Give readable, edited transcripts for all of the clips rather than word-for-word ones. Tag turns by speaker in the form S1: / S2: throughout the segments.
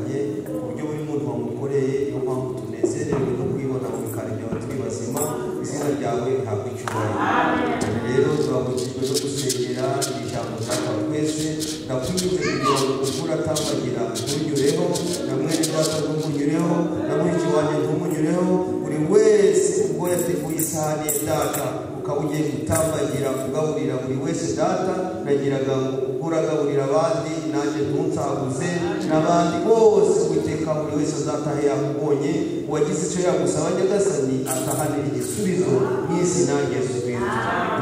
S1: bitandukanye ku buryo buri muntu wamukoreye. Niyo mpamvu tunezerewe no kwibona mu bikari byawe turi bazima, izina ryawe rihabwa icyubahiro. Rero turabujijwe no gusengera iri jambo data twese, ndakwinginze kugira ngo imvura atambagira ntunyureho, na mwene data ntumunyureho, na mushiki wanjye ntumunyureho, buri wese ubwo yateguye isahani ye data ukaba ugiye gutambagira ugaburira buri wese data, nagiraga ngo ubwo uragaburira abandi nanjye ntunsaguze n'abandi bose, Uwiteka buri wese azatahe yakubonye, uwagize icyo yagusaba Nyagasani atahanira igisubizo mu izina rya Yesu Kristo.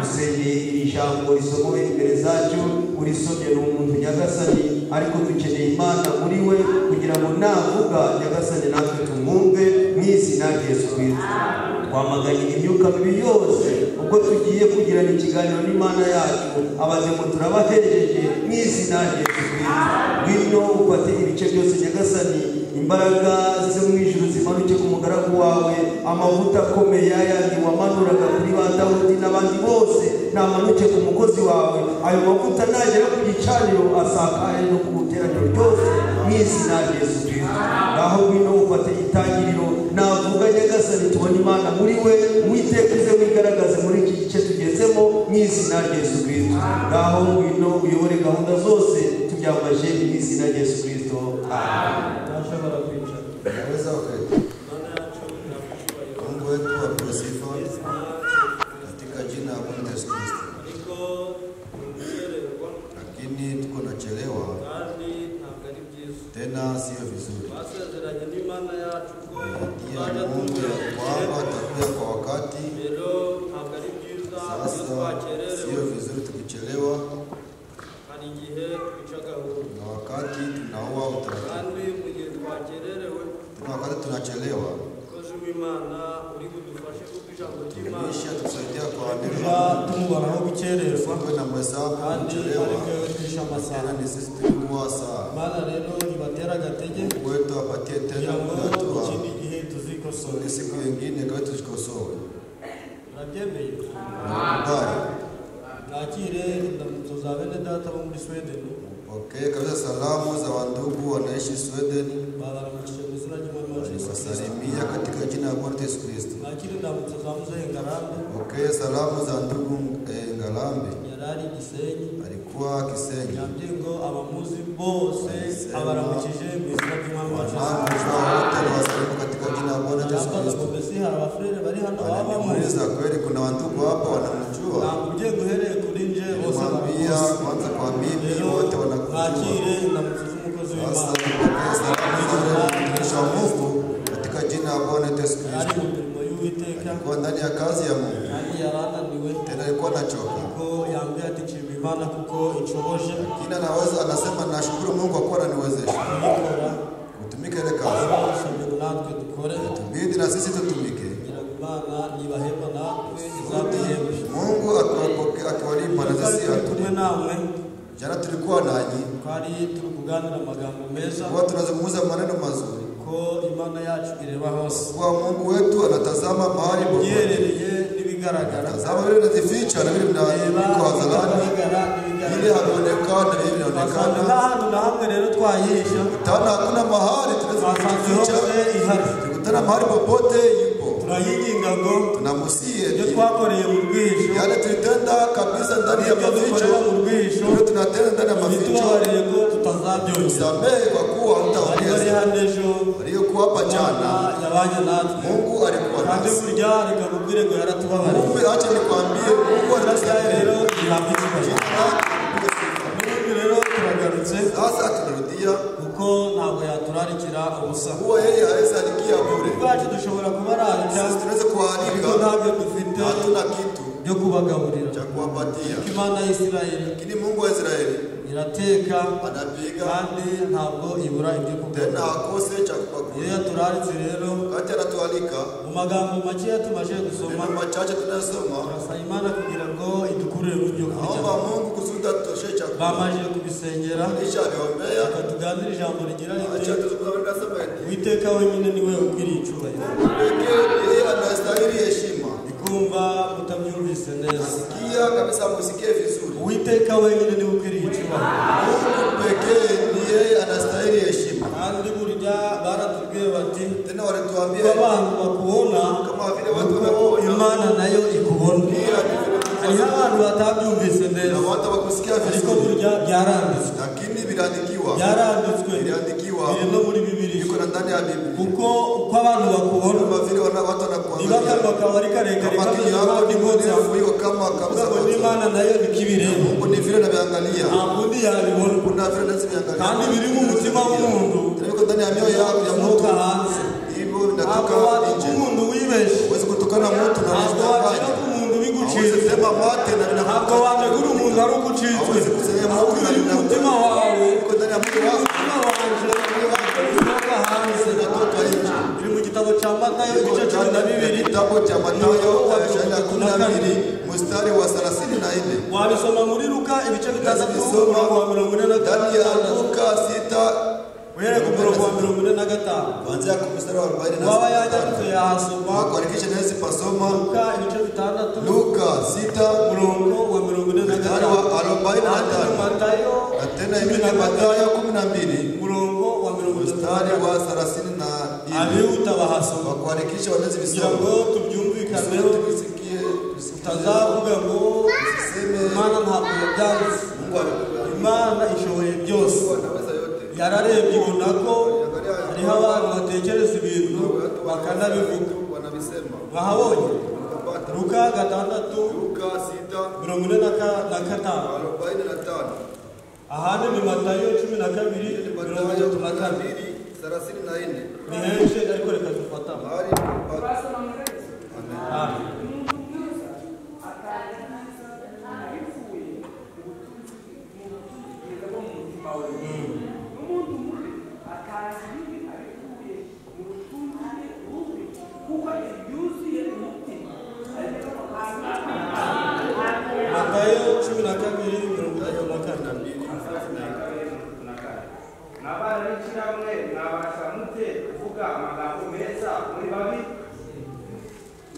S1: Dusengeye iri jambo risomowe imbere zacu, urisomye ni umuntu Nyagasani, ariko dukeneye Imana muri we kugira ngo navuga Nyagasani natwe tumwumve mu izina rya Yesu Kristo. Twamaganye imyuka mibi yose ubwo tugiye kugirana ikiganiro n'Imana yacu, abazemo turabahejeje mu izina rya Yesu Kristo. Ngwino ufate ibice byose Nyagasani, imbaraga zo mu ijuru zimanuke ku mugaragu wawe, amavuta akomeye yayandi wamanuraga kuri ba Dawudi n'abandi bose namanuke ku mukozi wawe, ayo mavuta nagera ku gicaniro asakaye no ku iteraniro ryose mu izina rya Yesu Kristo. Ngaho ngwino ufate itangiriro, navuga Nyagasani tubone Imana muri we, Uwiteka uze wigaragaze muri iki gice tugezemo mu izina rya Yesu Kristo. Ngaho ngwino uyobore gahunda zose, tubyambaje mu izina rya Yesu Kristo. Amen.
S2: Naweza wakati. Mungu wetu apewe sifa katika jina la Bwana Yesu Kristo. Lakini tuko nachelewa tena, sio vizuri. Ndiye Mungu ya kwamba atakuja kwa wakati. Sasa sio vizuri tukichelewa, na wakati tunaua utaratibu. Tuna wakati tunachelewa, tumisha tusaidia kwa neno na mhesabu kuchelewa, tena ni sisi tulikuwa saa. Mungu wetu apatie tena hatua ni siku nyingine kwa tujikosoe. Nakubali. Okay, kabisa salamu za wandugu wanaishi Sweden. Wasalimia katika jina la Bwana Yesu Kristo. Okay, salamu za ndugu Ngalambe. Alikuwa Kisenyi. Wasalimu katika jina la Bwana Yesu Kristo. Ananiuliza kweli kuna wandugu hapa wanamjua? Nilimwambia kwanza kwa mimi wote wanakujua. Sasa tupokee salamu za mtumishi wa Mungu katika jina la Bwana Yesu Kristo. Alikuwa ndani ya kazi ya Mungu. Tena alikuwa anachoka. Lakini anaweza anasema nashukuru Mungu kwa kuwa ananiwezesha kutumika ile kazi. Tubidi na sisi tutumike. Mungu akiwalipa na sisi atulipe. Jana tulikuwa nanyi, kwa tunazungumza maneno mazuri, kwa Mungu wetu anatazama mahali popote. Tazama vile vinajificha na vile vinaviko hadharani, vile havionekana na vile vinaonekana. Tena hakuna mahali tunaweza kujificha, tukutana mahali popote yupo. Tunamusihi yale tulitenda kabisa ndani ya maficho, tunatenda ndani ya maficho, tusamehe kwa kuwa hutaongeza. Waliokuwa hapa jana, Mungu alikuwa nasi. Kumbe acha nikwambie, Mungu alitusamehe. Sasa tunarudia kuwa yeye hawezi alikia bure. Sisi tunaweza kualika, hatuna kitu cha kuwapatia. Lakini Mungu wa Israeli anapiga tena akose cha kupakula. Wakati anatualika, neno machache tunasoma, naomba Mungu kusudi atutoshe chakula. Kisha aliombea, acha tuzungumze na sema eti pekee yeye anastahili heshima. Nasikia kabisa, musikie vizuri. Mungu pekee ni yeye anastahili heshima. Tena walituambia
S3: abantu bakubona
S2: kama vile watu wanakuona,
S3: Imana nayo ikubona.
S2: Pia ni vile
S3: Hariho abantu batabyumvise neza,
S2: na watu hawakusikia
S3: ariko
S2: vizuri,
S3: burya byaranditswe,
S2: lakini viliandikiwa,
S3: byaranditswe,
S2: viliandikiwa,
S3: biri no muri Bibiliya.
S2: iko na ndani ya Biblia.
S3: Kuko uko abantu bakubona,
S2: Kama vile watu
S3: niba
S2: wanakuangalia,
S3: akanwa kawe ari karekare
S2: kama
S3: kameze
S2: kinywa yako ni
S3: nk'ak'inkotsa,
S2: mrefu iko kama kabisa,
S3: ngo n'Imana nayo niko ibireba,
S2: Mungu ni vile anaviangalia,
S3: nta kundi yabibona.
S2: kuna vile anaweza viangalia,
S3: Kandi biri mu mutima w'umuntu
S2: tena iko ndani ya mioyo yao ya mtu,
S3: bisohoka hanze.
S2: hivyo
S3: Ntabwo
S2: vinatoka
S3: watuka
S2: nje.
S3: umuntu wibeshe,
S2: Huwezi kutukana mtu na
S3: ntabwo wacira
S2: unajidanganya,
S3: ku muntu
S2: huwezi
S3: bigucitse,
S2: sema mate na
S3: ntabwo
S2: vinakutoka,
S3: wanegura umuntu ari ugucitswe,
S2: hauwezi kusema
S3: ahubwo
S2: mtu na
S3: biri mu mutima
S2: vinakutoka,
S3: wawe,
S2: iko ndani ya mtu wako,
S3: umutima wanje bisohoka hanze.
S2: vinatoka nje.
S3: Biri mu gitabo cya Matayo igice 12,
S2: Kitabu cha Mathayo 12 mstari wa 34.
S3: wabisoma muri Luka ibice 6
S2: Bisoma
S3: umurongo wa
S2: ndani ya
S3: 46,
S2: Luka 6
S3: uhereye ku murongo wa 45,
S2: kuanzia kwa mstari wa 45.
S3: waba yanyanditse yahasoma.
S2: Kuandikisha naweza pasoma
S3: Luka ibice 6
S2: Luka 6
S3: umurongo wa
S2: mstari
S3: 45,
S2: wa 45
S3: Matayo
S2: na tena ingine Mathayo 12
S3: umurongo wa
S2: mstari
S3: 34.
S2: wa 34.
S3: Abihuta bahasoma
S2: Kwa kuandikisha wanaweza
S3: kugira ngo
S2: visoma,
S3: tubyumvikaneho,
S2: tusikie,
S3: tutazavuga ngo
S2: tusiseme
S3: Imana ntabwo yabyanditse.
S2: Mungu alikuwa
S3: Imana ishoboye byose,
S2: anaweza yote.
S3: yararebye ibona ko hariho abantu batekereza ibintu bakanabivuga.
S2: Wanavisema.
S3: Mwahabonye
S2: Mkapata.
S3: Luka 6
S2: Luka 6
S3: 45,
S2: 45.
S3: ahandi ni Matayo 12
S2: Mathayo
S3: 34.
S2: 34.
S3: Ni henshi ariko reka dufatane.
S2: Mahali
S3: Amen. Matayo 12 34.
S4: N'abana b'ishyirahamwe mwabasha mute kuvuga amagambo meza muri babi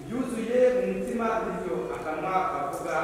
S4: byuzuye mu mutima, bityo akanwa kavuga.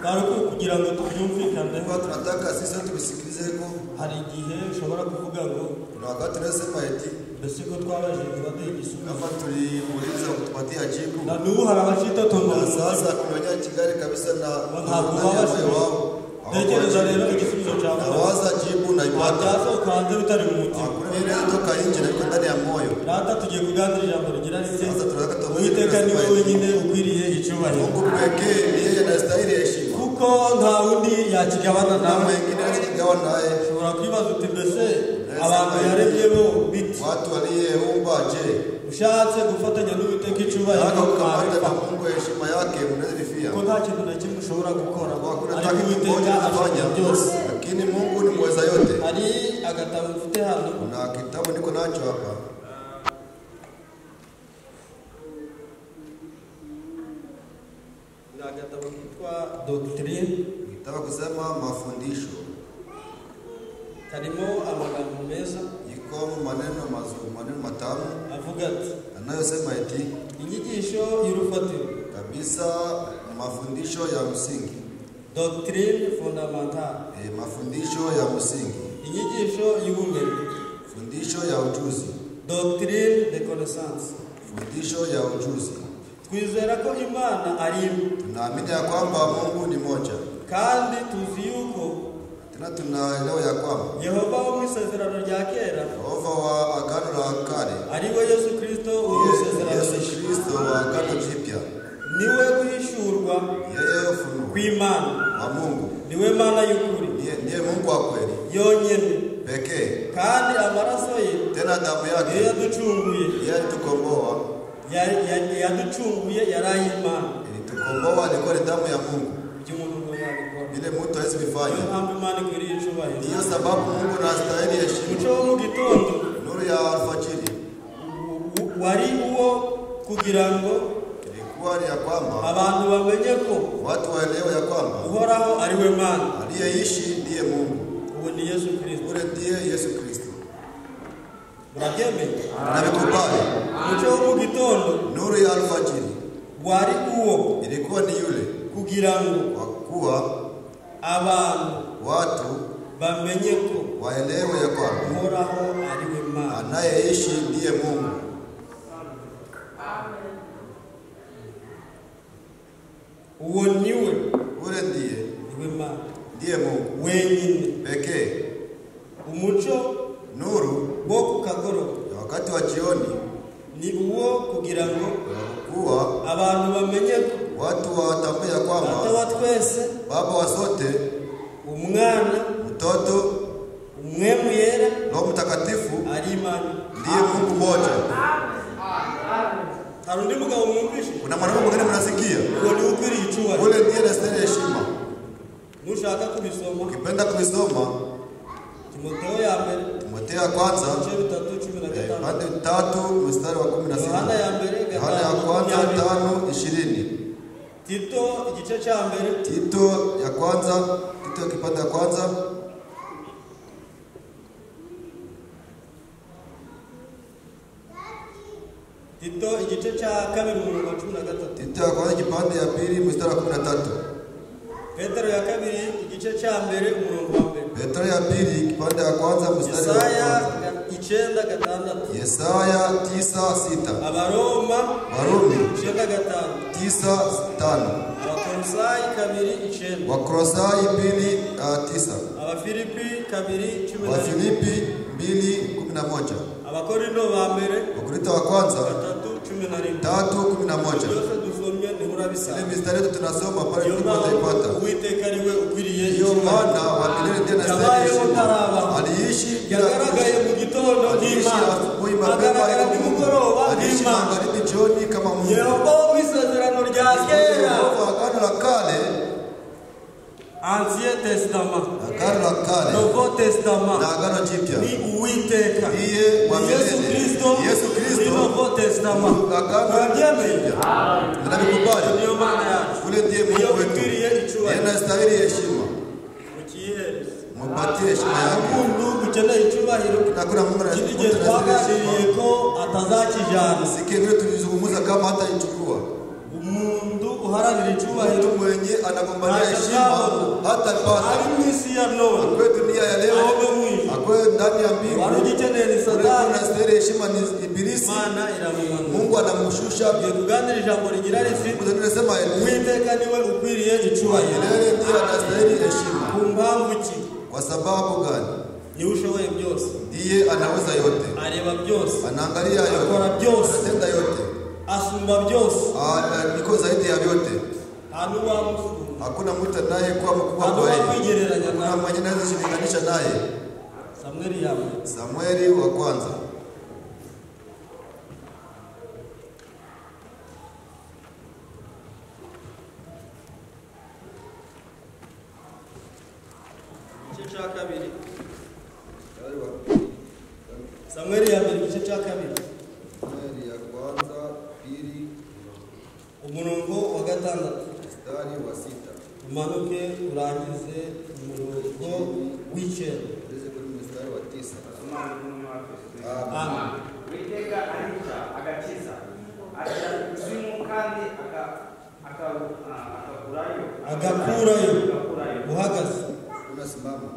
S3: Bari kugira ngo tubyumvikane,
S2: Kwa tunataka sisi wote tusikilize ko
S3: hari igihe ushobora kuvuga ngo
S2: kuna wakati tunasema eti
S3: mbese ko twabajije baduha igisubizo,
S2: kama tuliuliza kutupatia jibu,
S3: na n'ubu hari abacitotomba
S2: na sasa kuna wenyewe Kigali kabisa na
S3: ntabwo
S2: ndani ya moyo
S3: babashije.
S2: wao
S3: Tekereza rero igisubizo cyawe,
S2: nawaza jibu naipata,
S3: byasohoka hanze bitari mu mutima.
S2: hakuna vile inatoka nje na iko ndani ya moyo.
S3: Rata tugiye kuganira ijambo rigira riti
S2: Sasa tunataka tuongee
S3: Uwiteka
S2: tunasema
S3: niwe
S2: hivi.
S3: wenyine ukwiriye icyubahiro,
S2: Mungu pekee ni yeye anastahili heshima,
S3: kuko nta wundi yakigabana
S2: na
S3: nawe.
S2: mwingine hawezi kigawa naye.
S3: Ushobora kwibaza uti mbese abantu yaremye bo biti,
S2: Watu aliyeumba je,
S3: ushatse gufatanya n'Uwiteka icyubahiro
S2: nataka kukamata
S3: wabipfa,
S2: na Mungu heshima yake mnaweza vifia
S3: kuko nta kintu na kimwe ushobora gukora,
S2: kwa kuna
S3: ariko
S2: kitu
S3: Uwiteka
S2: kimoja
S3: ashobora
S2: unafanya,
S3: byose.
S2: lakini Mungu ni mweza yote.
S3: Hari agatabo mfite hano,
S2: Kuna kitabu niko nacho hapa,
S3: ni agatabo kitwa Doctrine,
S2: nitaka kusema mafundisho,
S3: karimo amagambo meza
S2: iko maneno mazuri, maneno matamu
S3: avuga ati
S2: anayosema eti
S3: inyigisho y'urufatiro,
S2: kabisa mafundisho ya msingi,
S3: Doctrine fondamentale,
S2: mafundisho ya msingi,
S3: inyigisho y'ubumenyi,
S2: fundisho ya ujuzi,
S3: Doctrine de connaissance.
S2: fundisho ya ujuzi.
S3: Twizera ko Imana ari imwe,
S2: Tunaamini ya kwamba Mungu ni moja,
S3: kandi tuzi yuko
S2: tena tunaelewa ya kwamba
S3: Yehova wo mu isezerano rya kera
S2: Yehova wa agano la kale
S3: ari we Yesu Kristo wo mu
S2: ndiye
S3: isezerano
S2: Yesu
S3: rishya,
S2: Kristo wa agano jipya,
S3: niwe guhishurwa
S2: yeye ufunuo
S3: kw'Imana,
S2: wa Mungu,
S3: niwe Mana y'ukuri
S2: ndiye Mungu wa kweli
S3: yonyine,
S2: pekee,
S3: kandi amaraso ye
S2: tena damu
S3: niyo
S2: yake
S3: yaducunguye,
S2: yeye alitukomboa,
S3: yaducunguye yari ay'Imana.
S2: ilitukomboa ilikuwa ni damu ya Mungu,
S3: Ibyo umuntu ngo yabikora,
S2: vile mtu hawezi
S3: niyo
S2: vifanya.
S3: mpamvu Imana ikwiriye icyubahiro.
S2: Ndiyo sababu Mungu anastahili heshima.
S3: Umuco wo mu gitondo
S2: Nuru ya alfajiri
S3: wari uwo kugira ngo
S2: ilikuwa ni ya kwamba
S3: abantu bamenye ko
S2: watu waelewe ya kwamba
S3: Uhoraho ari we Mana,
S2: aliyeishi ndiye Mungu,
S3: uwo ni Yesu Kristo.
S2: ule ndiye Yesu Kristo.
S3: Murabyemeye?
S2: Navikubali.
S3: Umuco wo mu gitondo
S2: Nuru ya alfajiri
S3: wari uwo
S2: ilikuwa ni yule
S3: kugira ngo
S2: kwa kuwa
S3: abantu
S2: watu
S3: bamenye ko
S2: waelewe ya kwamba
S3: Uhoraho ari we Mana,
S2: Anayeishi ndiye Mungu.
S3: Uwo niwe,
S2: Ule ndiye,
S3: niwe Mana
S2: ndiye Mungu
S3: wenyine.
S2: pekee.
S3: Umuco
S2: Nuru
S3: wo ku kagoroba
S2: ya wakati wa jioni
S3: ni uwo kugira ngo
S2: kuwa
S3: abantu bamenye ko
S2: watu watambue ya
S3: Data
S2: kwamba
S3: wa twese,
S2: Baba wa sote,
S3: Umwana,
S2: Mtoto,
S3: Umwemu Yera
S2: Roho Mtakatifu
S3: ari Imana.
S2: ndiye Mungu mmoja.
S3: Hari undi mugabo mwumvishe?
S2: Kuna mwanamume mwingine mnasikia,
S3: Uwo niwe ukwiriye icyubahiro.
S2: ule ndiye anastahili heshima.
S3: Nushaka kubisoma,
S2: Ukipenda kuisoma
S3: Timoteyo ya mbere
S2: Timotheo ya kwanza
S3: ibice 3:15,
S2: pande 3 mstari wa 16,
S3: Yohana ya mbere
S2: Yohana ya kwanza
S3: 5:20,
S2: 5:20,
S3: Tito igice cya mbere
S2: Tito ya kwanza, Tito kipande ya kwanza
S3: Tito igice cya kabiri umurongo wa 13,
S2: Tito ya kwanza kipande ya pili mstari wa 13,
S3: Petero ya kabiri igice cya mbere umurongo wa mbere,
S2: Petro ya pili kipande ya kwanza mstari wa
S3: Yesaya
S2: kwanza,
S3: 9:6,
S2: Yesaya 9:6,
S3: Abaroma
S2: Warumi
S3: 9:5,
S2: 9:5,
S3: Abakolosayi 2:9,
S2: Wakolosai 2:9,
S3: Abafilipi 2:11,
S2: Wafilipi 2:11,
S3: Abakorinto ba mbere
S2: Wakorinto wa kwanza
S3: 3:11.
S2: 3:11.
S3: Byose dusomye niho urabisanga.
S2: Ile mistari yetu tunasoma pale
S3: Niyo
S2: ndipo
S3: mpamvu
S2: utaipata.
S3: Uwiteka ariwe ukwiriye
S2: Ndiyo
S3: icyubahiro.
S2: maana wa milele ndiye anastahili
S3: Yabayeho
S2: heshima.
S3: utarabaho.
S2: Aliishi bila
S3: Yagaragaye mu gitondo
S2: aliishi
S3: nk'Imana,
S2: asubuhi mapema
S3: agaragara
S2: kama Mungu.
S3: nimugoroba
S2: Aliishi
S3: nk'Imana.
S2: magharibi jioni kama Mungu.
S3: Yehova wo mu isezerano rya kera,
S2: Yehova Agano la Kale,
S3: Ancien Testament,
S2: Agano la Kale
S3: Nouveau Testament,
S2: na Agano Jipya.
S3: ni Uwiteka,
S2: Ndiye wa
S3: ni Yesu
S2: milele.
S3: Kristo,
S2: Yesu Kristo,
S3: muri Nouveau Testament.
S2: Agano
S3: Murabyemeye?
S2: Jipya. Tunamkubali.
S3: Niyo Mana yacu,
S2: Ule ndiye
S3: niyo
S2: Mungu wetu.
S3: ikwiriye
S2: Ndiye
S3: icyubahiro.
S2: anastahili heshima.
S3: Mukiyihereze.
S2: Mupatie heshima yake.
S3: Umuntu ukeneye icyubahiro,
S2: Na kuna Mungu
S3: ikindi gihe
S2: anastahili
S3: twaganiriye
S2: heshima.
S3: ko atazakijana.
S2: Sikia vile tulizungumza kama hataichukua.
S3: Umuntu uharanira icyubahiro
S2: Mtu mwenye anagombania heshima hatapata.
S3: ari mu isi ya none,
S2: Akwe dunia ya leo,
S3: ari no mu ijuru.
S2: akwe ndani ya mbingu.
S3: Wari ugikeneye ni
S2: Ule
S3: Satani,
S2: anastahili heshima ni Ibilisi.
S3: Imana iramumanura.
S2: Mungu anamshusha.
S3: Tugiye kuganira ijambo rigira riti
S2: Tunasema
S3: Uwiteka niwe ukwiriye icyubahiro.
S2: milele ndiye anastahili heshima.
S3: Ku mpamvu ki?
S2: Kwa sababu gani?
S3: Niwe ushoboye byose,
S2: Ndiye anaweza yote,
S3: areba byose,
S2: anaangalia yote,
S3: akora byose,
S2: anatenda yote,
S3: asumba byose,
S2: niko zaidi ya vyote.
S3: nta n'uwamusumba,
S2: Hakuna mtu anayekuwa mkubwa
S3: nta
S2: kwa yeye,
S3: n'uwakwigereranya
S2: hakuna
S3: nawe.
S2: mwenye anaweza kujilinganisha naye.
S3: Samweli ya mbere
S2: Samueli wa kwanza
S3: igice cya kabiri, Samweli ya mbere igice cya kabiri
S2: Samueli ya kwanza pili
S3: umurongo wa 6
S2: mstari wa 6
S3: umanuke urangize umurongo w'9.
S2: tuweze kuri mstari wa 9.
S3: Amen.
S4: Uwiteka arica agakiza, aca ikuzimu kandi akakurayo,
S3: Agakurayo. Uhagaze.
S2: Unasimama.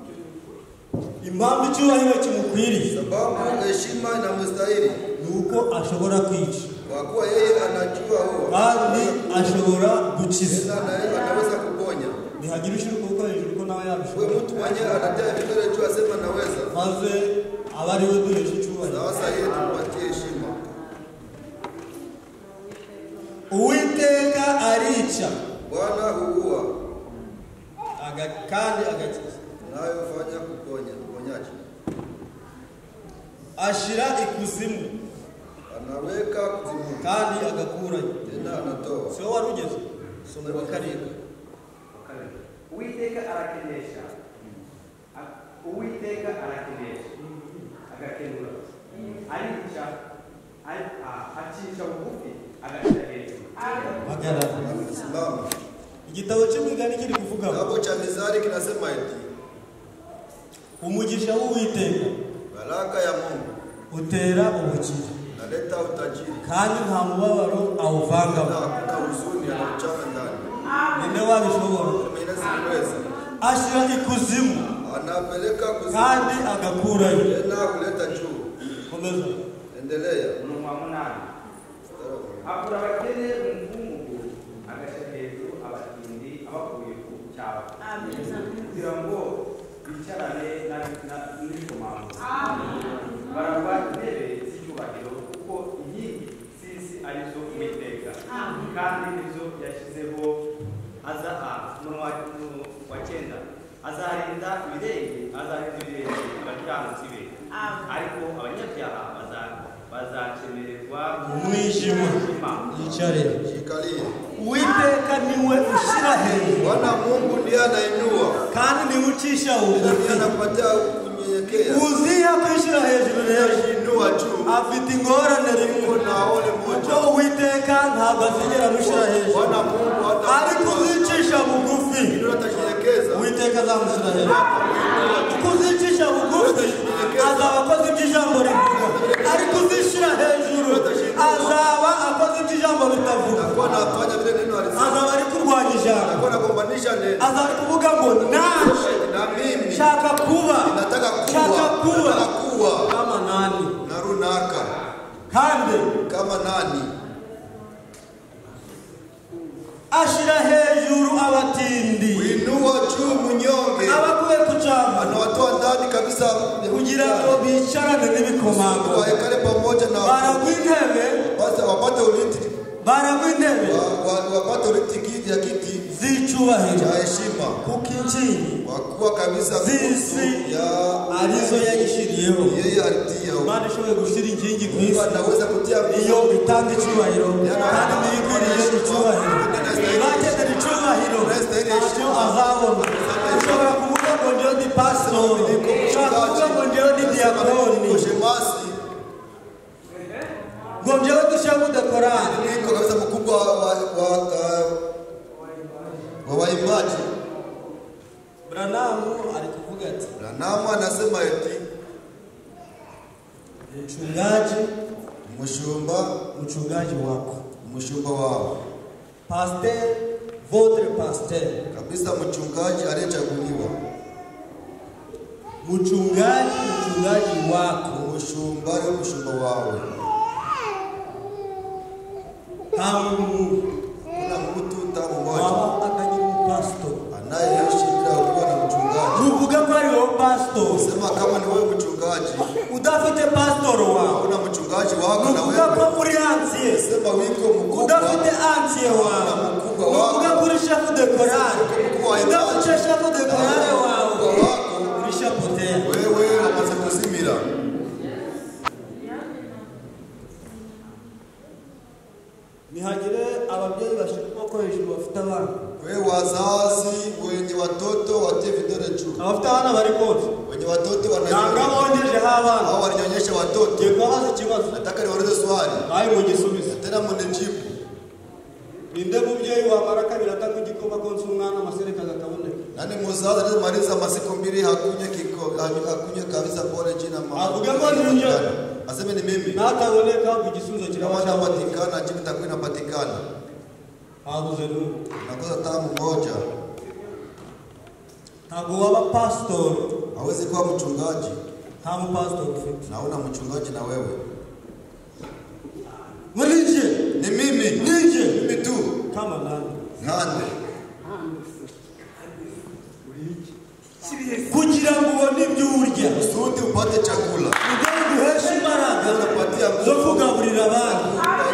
S3: Impamvu icyubahiro kimukwiriye
S2: Sababu heshima inamstahili
S3: ni uko ashobora kwica
S2: kwa kuwa yeye anajua huo
S3: kandi ashobora gukiza.
S2: tena na yeye anaweza kuponya.
S3: Nihagira ushyira ukuboko hejuru ko nawe
S2: Wewe
S3: yabishobora,
S2: mtu mwenyewe anatia vidole juu asema naweza.
S3: maze abe ari we duhesha icyubahiro.
S2: Sasa yeye tumpatie heshima.
S3: Uwiteka arica
S2: Bwana huua
S3: kandi agakiza,
S2: nayo fanya kuponya, uponyaji.
S3: ashira ikuzimu
S2: Anaweka kuzimu
S3: kandi agakurayo.
S2: tena anatoa.
S3: Si wowe wari ugeze? Soma wa 7.
S4: Uwiteka arakenesha, Uwiteka arakenesha agakenura, arica acisha bugufi agashyira hejuru.
S3: Hagarara.
S2: Simama.
S3: Igitabo cy'imigani kiri kuvuga ngo
S2: Kitabu cha Mizari kinasema eti
S3: umugisha w'Uwiteka
S2: baraka ya Mungu
S3: utera ubukire,
S2: naleta utajiri
S3: kandi nta mubabaro
S2: na
S3: awuvangamo.
S2: hakuna huzuni anauchanga ndani.
S3: Ninde wabishobora?
S2: Mwenyezi niweza.
S3: Ashyira ikuzimu
S2: Anapeleka kuzimu
S3: kandi agakurayo.
S2: tena kuleta juu.
S3: Komeza. Komeza.
S2: Endelea.
S4: Umurongo wa 8. Akura abakene mu mukungugu agashyira hejuru abatindi abakuye ku cyaro kugira ngo bicarane n'ibikomangoma. Baragwa intebe z'icyubahiro kuko inkingi z'isi arizo Uwiteka kandi nizo yashyizeho. Umurongo wa 9. Azarinda ibirenge abakiranutsi be, ariko abanyabyaha bazakemererwa
S3: umwijima. Yicare.
S2: Jikalie.
S3: Uwiteka niwe ushyira hejuru.
S2: Bwana Mungu ndiye anainua.
S3: Kandi niwe ucisha
S2: Ndiye
S3: bugufi.
S2: anakupatia kunyenyekea.
S3: Uziha kwishyira hejuru rero
S2: Inua juu.
S3: afite ingorane rimwe
S2: Na ole moja.
S3: kuko Uwiteka ntabwo azigera amushyira hejuru,
S2: Bwana Mungu hata
S3: ariko uzicisha bugufi
S2: ndio atashenyekeza.
S3: Uwiteka azamushyira hejuru. Kuko uzicisha bugufi azaba akoze ibyo ijambo rivuga, ariko uzishyira hejuru azaba akoze ibyo ijambo ritavuga.
S2: Atakuwa anafanya vile neno alisema.
S3: Azaba ari kurwanya ijambo,
S2: Atakuwa anagombanisha neno.
S3: azaba ari kuvuga ngo naje
S2: Na mimi
S3: nshaka kuba
S2: nataka kuwa,
S3: nshaka kuba
S2: nataka kuwa
S3: kama nani
S2: na runaka
S3: kandi
S2: kama nani.
S3: ashyira hejuru abatindi
S2: Kuinua juu mnyonge,
S3: abakuye ku cyambu
S2: anawatoa ndani kabisa
S3: kugira ngo bicarane n'ibikomangoma.
S2: waekale pamoja na
S3: Baragwa intebe,
S2: basi wapate uliti,
S3: baragwa intebe
S2: wapate uliti kiti ya kiti
S3: z'icyubahiro,
S2: cha heshima,
S3: kuko inkingi
S2: kwa kuwa kabisa
S3: z'isi
S2: nguzo ya
S3: arizo yayishyiriyeho.
S2: yeye alitia.
S3: Imana ishoboye gushyira inkingi ku
S2: Mungu
S3: isi
S2: anaweza kutia
S3: iyo itanga icyubahiro kandi niyo ikwiriye icyubahiro. Bakenera icyubahiro ntacyo azabona. Ushobora kuvuga ngo njyewe ndi pasitori, ushobora kuvuga ngo njyewe ndi diyakoni,
S2: niko shemasi,
S3: ngo njyewe ndi shefu de korali.
S2: niko kabisa mkubwa wa waimbaji.
S3: Branamu ari kuvuga ati,
S2: Branamu anasema eti
S3: mchungaji,
S2: mshumba,
S3: mchungaji wako,
S2: mshumba wao
S3: pasteur, votre pasteur,
S2: kabisa, mchungaji aliyechaguliwa,
S3: mchungaji, mchungaji wako,
S2: mshumba ari mshumba wawe.
S3: Nta muntu
S2: Kuna mtu hata mmoja
S3: waba atagira umupasitori.
S2: anayeishi bila kuwa na mchungaji.
S3: Nuvuga ko ari wowe pasitori,
S2: Sema kama ni wewe mchungaji,
S3: udafite pasitori wawe,
S2: una mchungaji wako na
S3: nuvuga
S2: wewe.
S3: ko uri ansiye,
S2: Sema wiko mkubwa,
S3: udafite ansiye wawe,
S2: mkubwa wako,
S3: nuvuga ko uri shefu de korali, udafite shefu de korali wawe,
S2: mkubwa wako,
S3: uri shapoteya.
S2: wewe wamaze kuzimira.
S3: Nihagire ababyeyi bashyira ukuboko hejuru bafite abana.
S2: Wewe wazazi wenye watoto watie vidole juu.
S3: Abafite abana bari konsa
S2: Wenye watoto
S3: nanga
S2: wananyonya.
S3: bongejeho abana.
S2: Hao walinyonyesha watoto.
S3: Ngiye kubabaza ikibazo
S2: Nataka niwaulize swali.
S3: nawe mugisubize.
S2: Tena mnijibu.
S3: Ninde mubyeyi wamara kabiri atanywa igikoma konsa umwana amasereka akaboneka?
S2: Nani muzazi aliyemaliza masiku mbili hakunywe kiko hakunywe kabisa pole jina mama.
S3: Avuga ngo ni njye.
S2: Aseme ni mimi.
S3: Nataboneka igisubizo
S2: Kama
S3: kiraba cyaboneka.
S2: hatapatikana jibu itakuwa inapatikana.
S3: Habuze n'umwe.
S2: Nakosa tamu moja.
S3: Ntabwo waba pasitori
S2: Hawezi kuwa mchungaji
S3: nta mupasitori ufite.
S2: na una mchungaji na wewe.
S3: Ngo ni njye,
S2: Ni mimi.
S3: ni njye.
S2: Mimi tu.
S3: Kama nani?
S2: Nande.
S3: Kugira ngo ubone ibyo urya,
S2: Kusudi upate chakula.
S3: ibyo biguhesha imbaraga
S2: Unapatia
S3: zo
S2: nguvu.
S3: kugaburira abandi,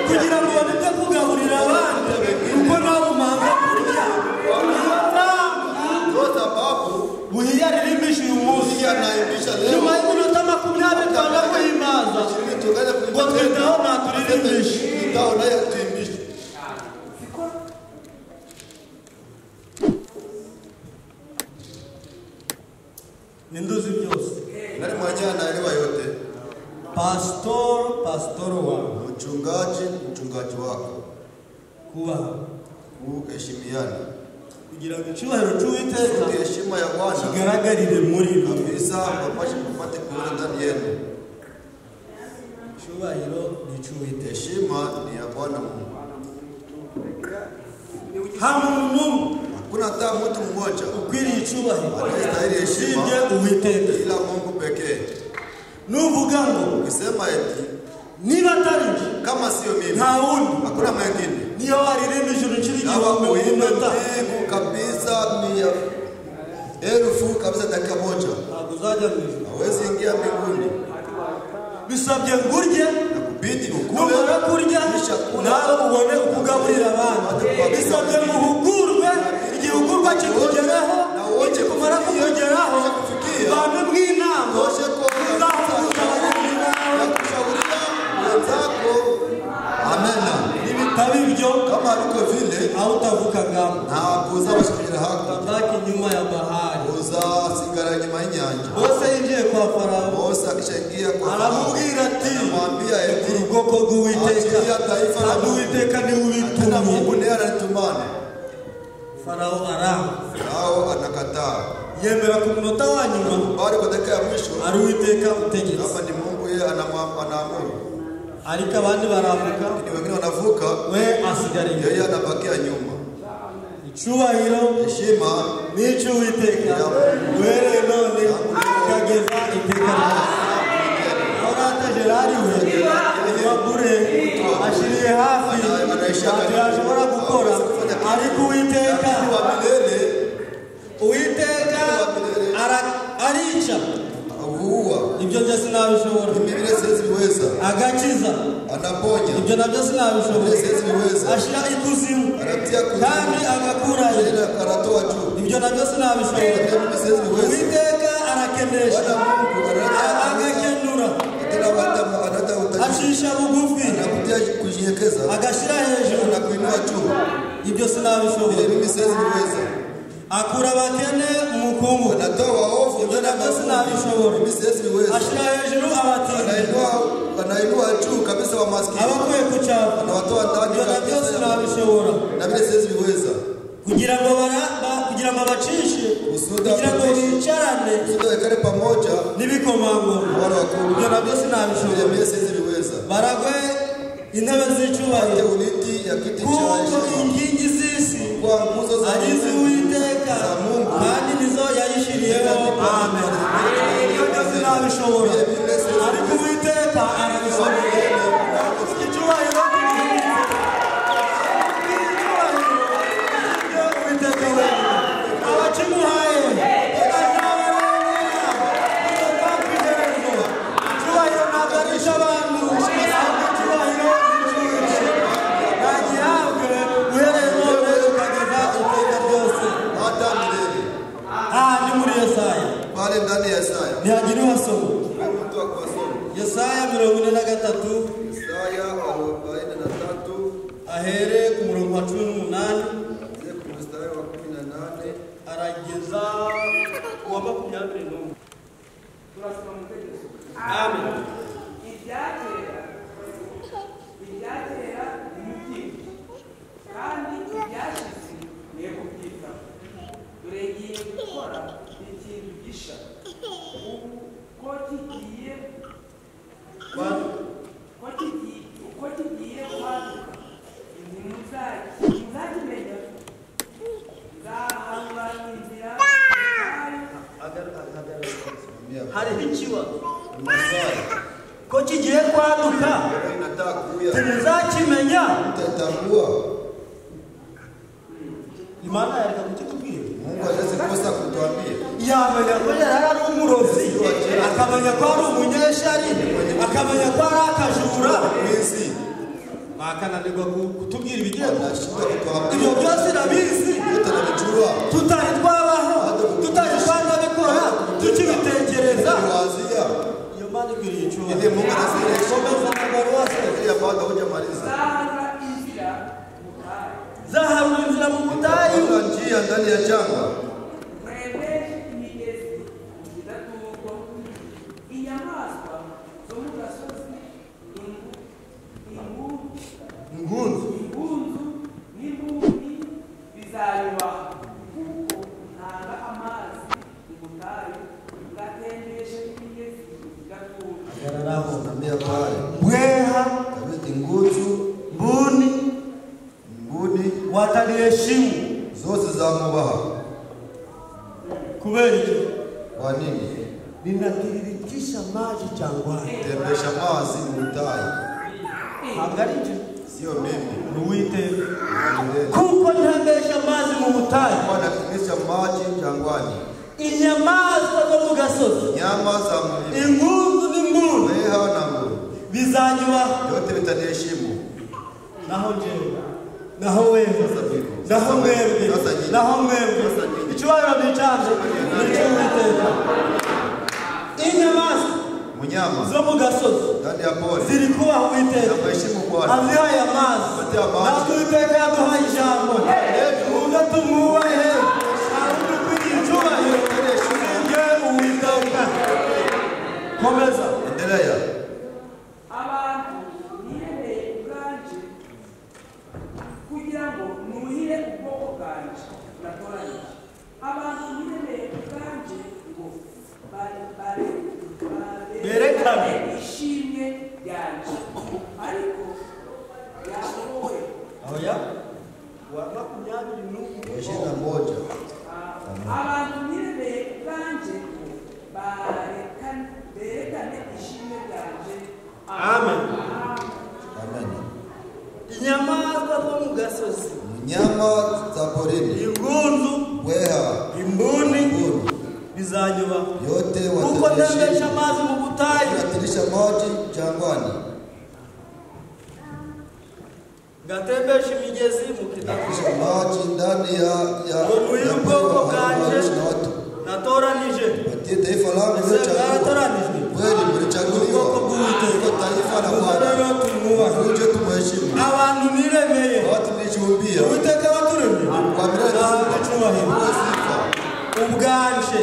S3: kugira ngo ubone ibyo kugaburira abandi, kuko nawe umanga kurya. Niyo mpamvu
S2: Kwa sababu
S3: buhiya aririmbisha uyu munsi,
S2: yeye anaimbisha leo.
S3: nyuma y'iminota 20 twanga guhimbaza
S2: Tungana
S3: ngo twitaho ntaturirimbishi.
S2: Twitaho naye atuimbishe.
S3: Ninde uzi byose?
S2: Nani mwenyewe anaelewa yote?
S3: Pastor, pastor wawe,
S2: Mchungaji, mchungaji wako.
S3: kubaha
S2: Kuheshimiana.
S3: kugira ngo icyubahiro cy'Uwiteka
S2: Kusudi heshima ya Bwana
S3: kigaragarire muri mwe.
S2: kabisa wapashe kupate kuona ndani yenu.
S3: Icyubahiro ni icy'Uwiteka.
S2: Heshima ni ya Bwana Mungu.
S3: Nta muntu n'umwe
S2: Hakuna hata mtu mmoja
S3: ukwiriye icyubahiro
S2: anayestahili heshima
S3: usibye Uwiteka.
S2: ila Mungu pekee.
S3: Nuvuga ngo
S2: Ukisema eti
S3: niba atari njye,
S2: kama sio mimi,
S3: nta wundi,
S2: hakuna mwingine.
S3: Niyo waririmba ijuru inshuro
S2: Kama
S3: igihumbi mu
S2: uimbe
S3: minota,
S2: mbingu kabisa 100,000 kabisa dakika moja,
S3: ntabwo uzajya mu ijuru.
S2: hawezi ingia mbinguni.
S3: Bisabye ngo urye,
S2: Nakubidi ukule,
S3: numara kurya
S2: kisha kula,
S3: nawe ubone uko ugaburira abandi. Bisabye ngo uhugurwe, igihugurwa kikugeraho, nikikumara kukugeraho bamwe mw'inama
S2: toshe kwa
S3: uzahuguza abagenzi bawe.
S2: na kushauria wenzako. Amena.
S3: Nibitaba ibyo,
S2: Kama aliko vile,
S3: aho utavukagamo
S2: ntabwo uzabasha kugera hakurya,
S3: utabaki nyuma ya bahari.
S2: uzasigara nyuma y'inyanja.
S3: Mose yinjiye kwa Farawo,
S2: Mose akishaingia kwa Farao,
S3: aramubwira ati
S2: anamwambia eti
S3: ubwoko bw'Uwiteka,
S2: achilia taifa la
S3: kandi
S2: Mungu,
S3: Uwiteka niwe
S2: tena
S3: ubitumye.
S2: Mungu ndiye ananitumana.
S3: Farawo aranga,
S2: Farao anakataa,
S3: yemera ku munota wa nyuma
S2: bali kwa dakika ya mwisho
S3: ari Uwiteka utegetse,
S2: kama ni Mungu yeye anaamuru,
S3: ariko abandi barambuka,
S2: lakini wengine wanavuka,
S3: we asigara inyuma.
S2: yeye anabakia nyuma.
S3: Icyubahiro
S2: Heshima
S3: n'icy'Uwiteka uhereye none ukageza iteka ryose. Orata Gerard we wagure ashiriye hafi, ntacyo yashobora gukora, ariko Uwiteka,
S2: wa milele
S3: Uwiteka arica,
S2: huua.
S3: ibyo njye sinabishobora.
S2: Mimi vile siwezi viweza.
S3: Agakiza,
S2: Anaponya,
S3: ibyo nabyo sinabishobora.
S2: vile siwezi viweza.
S3: Ashyira ikuzimu
S2: Anatia kuzimu,
S3: kandi agakurayo,
S2: tena anatoa juu,
S3: ibyo nabyo sinabishobora.
S2: tena mimi siwezi viweza.
S3: Uwiteka arakenesha,
S2: Bwana Mungu analeta
S3: agakenura,
S2: tena analeta utajiri,
S3: acisha bugufi,
S2: anakutia kunyenyekeza,
S3: agashyira hejuru,
S2: anakuinua juu.
S3: ibyo sinabishobora.
S2: Vile mimi siwezi viweza.
S3: Akura abakene mu mukungugu,
S2: Anatoa waovu
S3: ibyo
S2: ndani ya
S3: nabyo
S2: mavumbi,
S3: sinabishobora.
S2: mimi siwezi viweza.
S3: Ashyira hejuru abatindi,
S2: Anainua juu kabisa wa maskini,
S3: abakuye ku cyavu,
S2: anawatoa ndani
S3: ibyo nabyo
S2: kabisa,
S3: sinabishobora.
S2: na vile siwezi viweza.
S3: Kugira ngo kugira ngo bacishe,
S2: Usuda
S3: kugira ngo bicarane
S2: Kusudi waikale pamoja
S3: n'ibikomangoma,
S2: na wale wakuu,
S3: ibyo nabyo
S2: vile
S3: sinabishobora.
S2: mimi siwezi viweza.
S3: Baragwe intebe z'icyubahiro,
S2: Wote uliti ya kiti cha
S3: kuko
S2: heshima,
S3: inkingi z'isi
S2: kwa nguzo za
S3: ari iz'Uwiteka,
S2: za Mungu,
S3: kandi nizo yayishyiriyeho. Amen. Ibyo byo sinabishobora, ariko Uwiteka arabishobora. Icyubahiro Uwiteka wenyine, abakimuhaye azabarengera kugeza ku iherezo. Icyubahiro ntabwo ari icy'abantu, ahubwo icyubahiro ni icy'Uwiteka. Nagihabwe uhereye none ukageza iteka ryose.
S2: hata milele.
S3: Aha ni muri Yesaya,
S2: Pale ndani ya Isaya,
S3: ntihagira uhasoma.
S2: wewe mtu wa kuwasoma
S3: Yesaya 43
S2: Isaya 43
S3: ahere ku murongo wa 18
S2: kuanzia kwa mstari wa 18
S3: arageza ku wa 21.
S4: Turasoma mu itegeko.
S3: Amen.
S4: Ibyakera ntimubyite, kandi ibyashize mwe kubyitaho. Dore ngiye gukora ikintu gisha, ubu ko kigiye kwaduka, ntimuzakimenya. Nzaharura inzira mu butayu,
S3: Hariho ikibazo ko kigiye kwaduka,
S2: inataka kuya,
S3: ntimuzakimenya.
S2: mtatambua.
S3: Imana yareka kukitubwira.
S2: Mungu hawezi kosa kutuambia.
S3: Yamenya ko yari ari umurozi, akamenya ko ari umunyeshari, akamenya ko ari akajura,
S2: Mwizi
S3: bakananirwa kutubwira ibigiye kuba.
S2: anashinda kutuambia,
S3: Ibyo byose irabizi,
S2: yote anavijua,
S3: tutari twabaho, tutari twanabikora, tukibitekereza.
S2: tuliwazia.
S3: Iyo Mana ikwiriye icyubahiro.
S2: Ili Mungu anastahili heshima.
S3: Komeza ntabwo wari wasoza.
S2: Ili bado hujamaliza.
S4: Nzaharura inzira mu butayu,
S3: Zaharura inzira mu butayu,
S2: Kuna njia ndani ya jangwa,
S4: ntembeshe imigezi mu kidaturwa, inyamaswa zo mu gasozi,
S3: ingunzu
S4: ingunzu n'imbuni bizayubaha, kuko ntanga amazi mu butayu, ngatembesha imigezi mu kidaturwa.
S3: hagararaho.
S2: Simamia pale.
S3: Mbweha,
S2: Kabisa ingunzu,
S3: mbuni
S2: mbuni
S3: wataniheshimu
S2: zote zamubaha.
S3: Kubera iki?
S2: Kwa nini?
S3: Ninatiririka Napitisha maji jangwani.
S2: Tembesha mazi mu butayu.
S3: Ntabwo ari njye.
S2: Sio mimi.
S3: Ni Uwiteka. Kuko ntembesha amazi mu butayu.
S2: Kuko natembesha maji jangwani.
S3: Inyamaswa zo mu gasozi.
S2: Nyama za mlima.
S3: Ingunzu n'imbuni.
S2: Mbweha na nguru.
S3: Bizanyubaha.
S2: Yote bitaniheshimu.
S3: Naho njyewe. Naho wewe. Naho mwebwe. Naho mwebwe. Icyubahiro ni icyanjye. Ni icy'Uwiteka. Inyamaswa
S2: Munyama
S3: zo mu gasozi
S2: ndani ya pori
S3: ziri kubaha Uwiteka.
S2: Namheshimu Bwana.
S3: Azihaye amazi. Natwe Uwiteka yaduhaye ijambo. Muze tumwubahe. Nta wundi ukwiriye icyubahiro usibye Uwiteka. Komeza.
S2: Endelea.
S4: Abantu niremeye ubwanje kugira ngo nuhire ubwoko bwanje natoranyije. Abantu niremeye ubwanje ngo
S3: berekane
S4: ishimwe ryanje. Ariko Yakobo
S3: oya wa 21.
S4: Abantu niremeye ubwanje ngo berekane ishimwe ryanje.
S3: Amen.
S2: Amen.
S3: Inyamaswa zo mu gasozi.
S2: Nyama za porini.
S3: Ingunzu,
S2: mbweha,
S3: imbuni bizanyubaha.
S2: Yote
S3: kuko ntembesha amazi mu butayu.
S2: Natirisha maji jangwani.
S3: Ngatembesha imigezi mu kidaka.
S2: Maji ndani ya
S3: ngo ubwoko bwanje natoranije.
S2: Batie taifa langu lililochaguliwa. Kweli mlichaguliwa.
S3: Ubwoko bw'Uwiteka.
S2: Taifa la Bwana. Muje tumheshimu.
S3: Abantu niremeye.
S2: Watu nilijiumbia.
S3: Uwiteka waturemye.
S2: Kwa milele
S3: icyubahiro. Ubwanje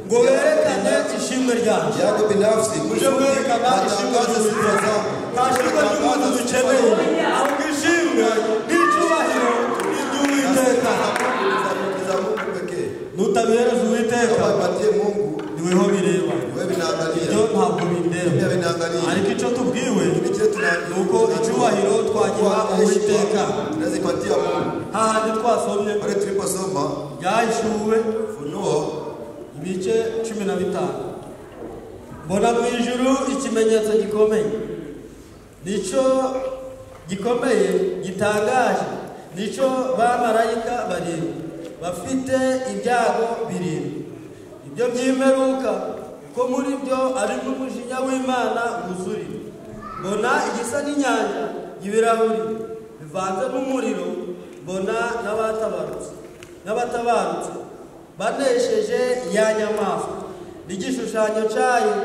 S3: ngo berekane ishimwe ryanje.
S2: Yangu binafsi.
S3: Muje mwerekana ishimwe ry'Uwiteka. Nta shimwe ry'umuntu dukeneye. Ahubwo ishimwe n'icyubahiro ni iby'Uwiteka. Nutabihereza Uwiteka niweho bireba. Ibyo ntabwo bindeba. Ariko icyo tubwiwe ni uko icyubahiro twagiha Uwiteka. Hahandi twasomye byahishuwe ibice 15. Mbona mu ijuru ikimenyetso gikomeye. Nicyo gikomeye gitangaje. Nicyo bamarayika barindwi bafite ibyago birindwi. Ibyo by'imperuka ko muri byo ari n'umujinya w'Imana wuzuriye. Mbona igisa n'inyanja y'ibirahuri bivanze n'umuriro. Mbona n'abatabarutse banesheje ya nyamaswa n'igishushanyo cyayo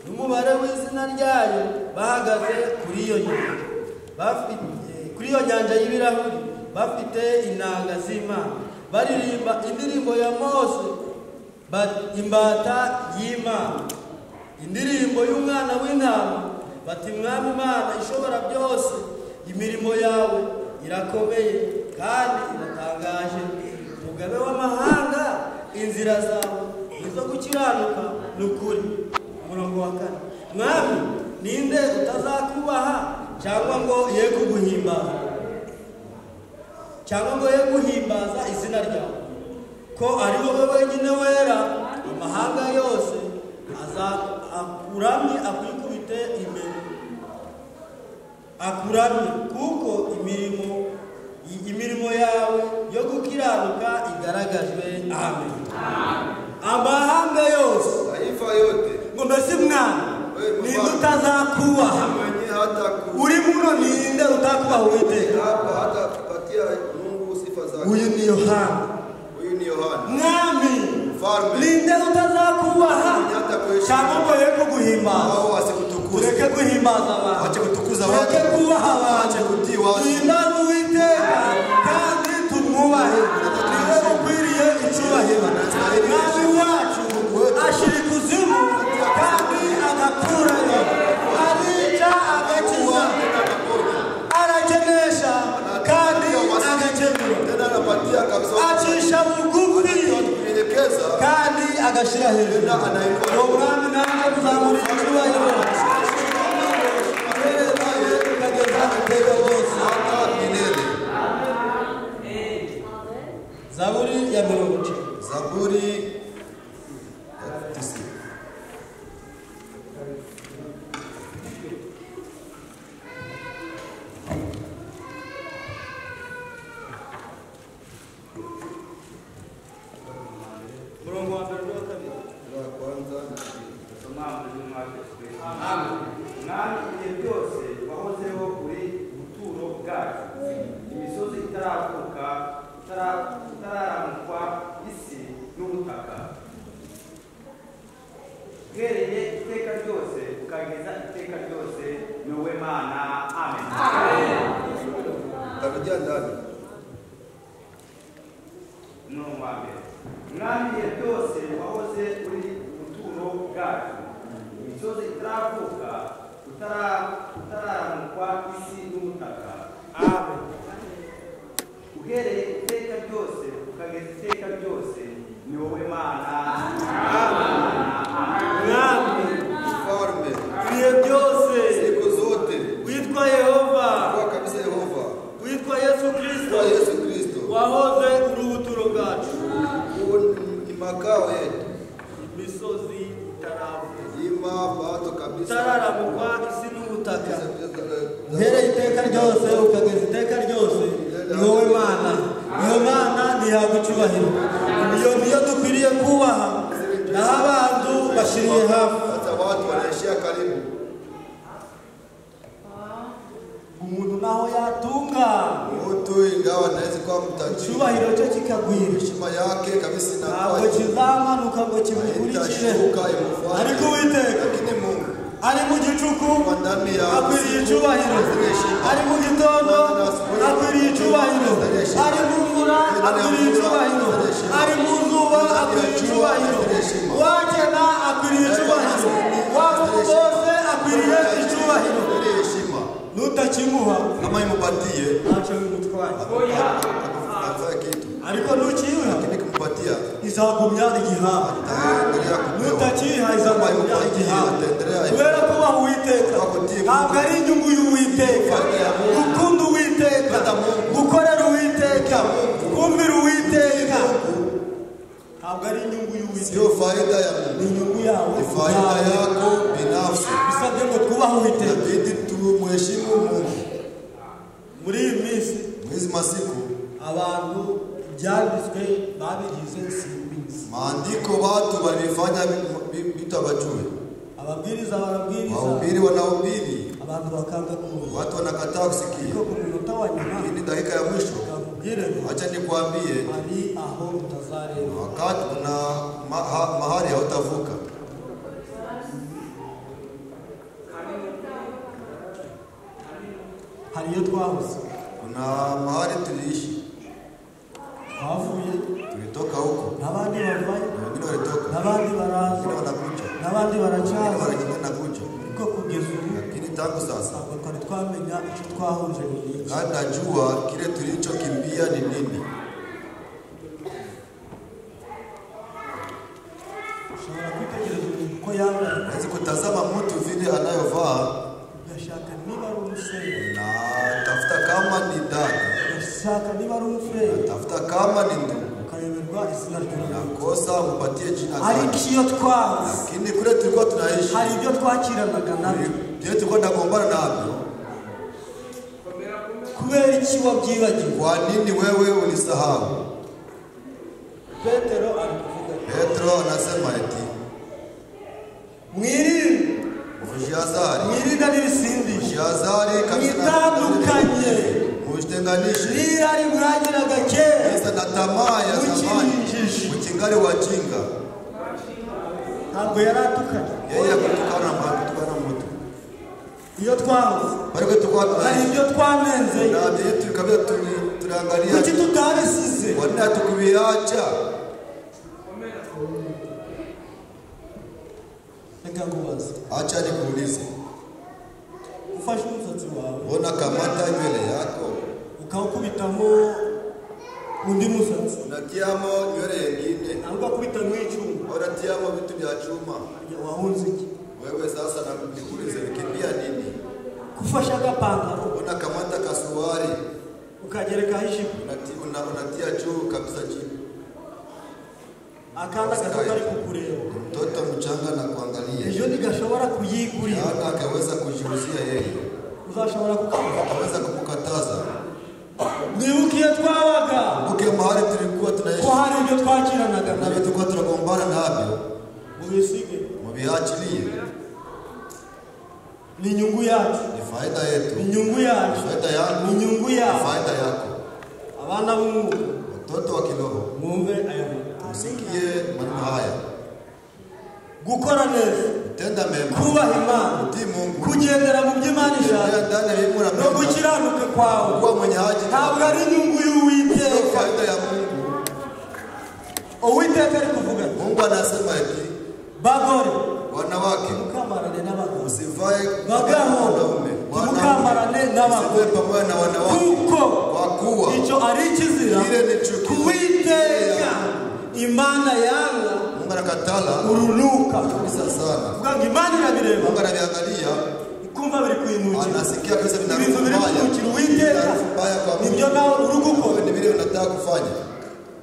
S3: n'umubare w'izina ryayo bahagaze kuri iyo nyanja. Bafite kuri iyo nyanja y'ibirahuri bafite inanga z'Imana baririmba indirimbo ya Mose imbata y'Imana, indirimbo y'umwana w'intama bati Mwami Imana ishobora byose, imirimo yawe irakomeye kandi iratangaje. Mugabe w'amahanga, inzira zawe nizo gukiranuka n'ukuri. Umurongo wa 4. Mwami, ninde utazakubaha cyangwa ngo ye kuguhimbaza cyangwa ngo ye guhimbaza izina ryawe, ko ari wowe wenyine wera, amahanga yose akuramye akwikubite imbere, akuramye kuko imirimo yawe yo gukiranuka igaragajwe. Amen. Amahanga yose,
S2: taifa yote,
S3: ngo mbese mwana ninde utazakubaha? Uri muno ninde utakubaha Uwiteka? Uyu ni Yohana. Mwami, ninde utazakubaha cyangwa ngo ye kuguhimbaza? Tureke guhimbaza abantu, tureke kubaha abantu. Duhimbaze Uwiteka kandi tumwubahe. Niwe ukwiriye icyubahiro. Mwami wacu ashira ikuzimu kandi agakurayo, arica agakiza, arakenesha kandi agakemura, acisha bugufi kandi agashyira hejuru. Uwo mwami nanjye muzamurira icyubahiro ukageza iteka ryose. Zaburi ya 90.
S2: Zaburi ya 90.
S4: Mwami, ibihe byose wahozeho uri ubuturo bwacu. Imisozi itaravuka, itararamukwa isi n'ubutaka. Uhereye iteka ryose ukageza iteka ryose, ni wowe Mana. Amen.
S2: Tarudia ndani.
S4: Umurongo wa mbere. Mwami, ibihe byose wahoze uri ubuturo bwacu. Imisozi itaravuka, utararamukwa isi n'ubutaka.
S3: Amen.
S4: Uhereye iteka ryose ukageza iteka ryose, ni wowe Mana.
S3: Mwami,
S2: Mfalme,
S3: ibihe byose
S2: siku zote
S3: witwa Yehova,
S2: kwa kabisa Yehova,
S3: witwa Yesu Kristo,
S2: kwa Yesu Kristo,
S3: wahoze uri ubuturo bwacu.
S2: Huu ni makao yetu.
S3: Imisozi itaravuka,
S2: Milima bado kabisa.
S3: itararamukwa isi n'ubutaka. Uhereye iteka ryose ukageza iteka ryose, ni wowe Mana. Iyo Mana ntihabwa icyubahiro. Iyo niyo dukwiriye kubaha, naho abantu bashiriye hafi.
S2: Hata watu wanaishia karibu.
S3: Umuntu naho yatunga,
S2: Mtu ingawa anaweza kuwa mtajiri,
S3: icyubahiro cye kikagwira,
S2: heshima yake kabisa
S3: ntabwo
S2: inakuwa
S3: kizamanuka ngo kimukurikire.
S2: haitashuka imfuate.
S3: Ariko Uwiteka
S2: Lakini Mungu
S3: ari mu gicuku
S2: kwa ndani ya
S3: akwiriye icyubahiro, ari mu gitondo akwiriye icyubahiro, ari mu mvura akwiriye icyubahiro, ari mu zuba akwiriye icyubahiro, wakena akwiriye icyubahiro, waba bose akwiriye icyubahiro.
S2: ile heshima
S3: Nutakimuha
S2: kama imupatie
S3: ntacyo bimutwaye,
S2: atafanya kitu,
S3: ariko nukiyiha
S2: lakini kimpatia
S3: izagumya igihaha,
S2: ataendelea kupewa.
S3: nutakiyiha izagumya igihaha. Kubera kubaha Uwiteka ntabwo ari inyungu y'Uwiteka. Gukunda Uwiteka, gukorera Uwiteka, kumvira Uwiteka ntabwo ari inyungu y'Uwiteka,
S2: Sio faida ya
S3: ni
S2: Mungu,
S3: inyungu yawe
S2: ni faida yako binafsi.
S3: Bisabye ngo twubahe Uwiteka.
S2: Inabidi tumheshimu Mungu.
S3: Muri iyi minsi
S2: Mwezi masiku
S3: abantu ibyanditswe babigize simbizi.
S2: maandiko watu walifanya vitu hawajui.
S3: Ababwiriza barabwiriza,
S2: Wahubiri wanahubiri,
S3: abantu bakanga kumva.
S2: watu wanakataa kusikia.
S3: Ariko ku munota wa nyuma,
S2: Lakini dakika ya mwisho,
S3: nakubwire ngo
S2: acha nikwambie,
S3: hari aho utazareba.
S2: wakati kuna mahali hautavuka.
S3: Hari iyo twahoze,
S2: Kuna mahali tuliishi,
S3: twavuye,
S2: tulitoka huko,
S3: n'abandi bavayo,
S2: na wengine walitoka,
S3: n'abandi baraza,
S2: wengine wanakuja,
S3: n'abandi
S2: wengine
S3: baracyaza.
S2: wanakuja.
S3: Ariko kugeza ubu
S2: Lakini tangu sasa
S3: ntabwo twari twamenya icyo twahunze ni iki.
S2: kandi najua kile tulichokimbia ni nini.
S3: Ushobora kwitegereza umuntu uko yambaye,
S2: Naweza kutazama mtu vile anayovaa
S3: ugashaka niba ari umusore,
S2: na tafuta kama ni dada,
S3: ugashaka niba ari umufurere,
S2: tafuta kama ni ndugu,
S3: ukayoberwa izina ry'umuntu.
S2: nakosa umpatie jina
S3: Ariko
S2: gani.
S3: iyo twahoze
S2: Lakini kule tulikuwa tunaishi,
S3: hari ibyo twakiranaga nabyo.
S2: vile tulikuwa tunagombana navyo,
S3: Kubera iki wabyibagiwe?
S2: kwa nini wewe ulisahau?
S3: Petero ari kuvuga ati,
S2: Petro anasema eti
S3: mwirinde,
S2: mujihadhari,
S3: mwirinde n'ibisindisha,
S2: mujihadhari kabisa na-
S3: mwitandukanye
S2: mujitenganishe
S3: n'irari mwagiraga kera
S2: kabisa na tamaa ya zamani,
S3: mukirinjije.
S2: mchingali wajinga.
S3: Ntabwo yari atukanye.
S2: Yeye hakutukana hakutukana mtu,
S3: Iyo twahoze
S2: bali kwetu tulikuwa
S3: hari
S2: tunaishi
S3: ibyo twanenze,
S2: na vyetu kabisa, tuliangalia
S3: kuki tutabisize?
S2: kwa nini hatukuviacha?
S3: Reka nkubaze,
S2: Acha nikuulize,
S3: ufashe umusatsi wawe
S2: mbona kamata nywele yako
S3: ukawukubitamo undi musatsi,
S2: unatiamo nywele yengine,
S3: ntabwo ukubitamo icyuma,
S2: unatiamo vitu vya chuma?
S3: wahunze iki?
S2: Wewe sasa na nikuulize, ulikimbia nini?
S3: Gufashe agapantaro
S2: Mbona kamata kasuari
S3: ukagerekaho ijipo,
S2: unatia juu kabisa chini?
S3: akana gato kari kukureba,
S2: Mtoto mchanga na kuangalia,
S3: ejo ntigashobora kuyigurira,
S2: hata akaweza kujiuzia yeye,
S3: uzashobora kukabura.
S2: akaweza kumkataza.
S3: Mwibuke iyo twabaga
S2: Kumbuke mahali tulikuwa
S3: ko
S2: tunaishi
S3: hari ibyo twakiranaga
S2: na
S3: nabyo,
S2: vitu tulikuwa tunagombana navyo,
S3: mubisige.
S2: muviachilie.
S3: Ni inyungu yacu.
S2: Ni faida yetu.
S3: Ni inyungu yacu.
S2: Ni faida yangu.
S3: Ni inyungu
S2: Ni
S3: yacu.
S2: faida yako.
S3: Abana b'umwuka
S2: Watoto wa kiroho,
S3: mwumve aya magambo.
S2: msikie maneno haya.
S3: Gukora neza,
S2: Kutenda mema,
S3: kubaha Imana,
S2: kutii Mungu,
S3: kugendera mu byo Imana ishaka
S2: kutembea ndani ya mbingu na
S3: no
S2: penda,
S3: gukiranuka kwawe
S2: kuwa mwenye haji
S3: ntabwo ari inyungu
S2: sio
S3: y'Uwiteka.
S2: faida ya Mungu.
S3: Uwiteka ari kuvuga ati,
S2: Mungu anasema hivi,
S3: bagore
S2: wanawake
S3: mukamarane n'abagabo,
S2: msivae
S3: Bagabo,
S2: wanaume,
S3: ntimukamarane n'abagore,
S2: msivae pamoja na wanawake,
S3: kuko
S2: kwa kuwa
S3: icyo ari ikizira
S2: kile ni chukizo
S3: Uwiteka Imana yanga
S2: Mungu anakatala
S3: urunuka.
S2: kabisa sana.
S3: Kuvuga ngo Imana irabireba
S2: Mungu anaviangalia,
S3: ikumva biri kwinukira,
S2: anasikia kabisa vina
S3: ibintu
S2: harufu
S3: biri
S2: mbaya,
S3: kunukira Uwiteka
S2: harufu mbaya kwa Mungu.
S3: nibyo nawe uri gukora.
S2: Ni vile unataka kufanya.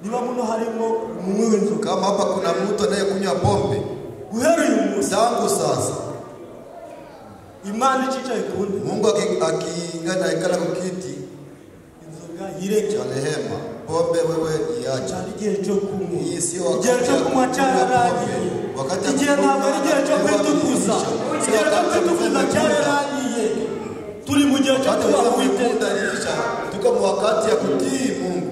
S3: Niba muno harimo umunywi w'inzoga,
S2: Kama hapa kuna mtu anayekunywa pombe,
S3: guhera uyu munsi
S2: tangu sasa
S3: Imana icicaye ku ntebe,
S2: Mungu akiingana ikala kwa kiti
S3: inzoga yireke.
S2: cha rehema, pombe wewe iache.
S3: Cyari igihe cyo kunywa,
S2: Hii sio
S3: igihe
S2: wakati
S3: cyo
S2: ya
S3: kunywa
S2: kunywa
S3: cyararangiye.
S2: pombe. Wakati ya
S3: Igihe ntabwo ari igihe cyo
S2: kunywa
S3: kwitukuza,
S2: iliisha.
S3: igihe cyo kwitukuza cyararangiye. Turi mu gihe cyo
S2: Wakati
S3: kubaha
S2: wa
S3: Uwiteka.
S2: kuikunda iliisha, tuko mu wakati ya kutii Mungu.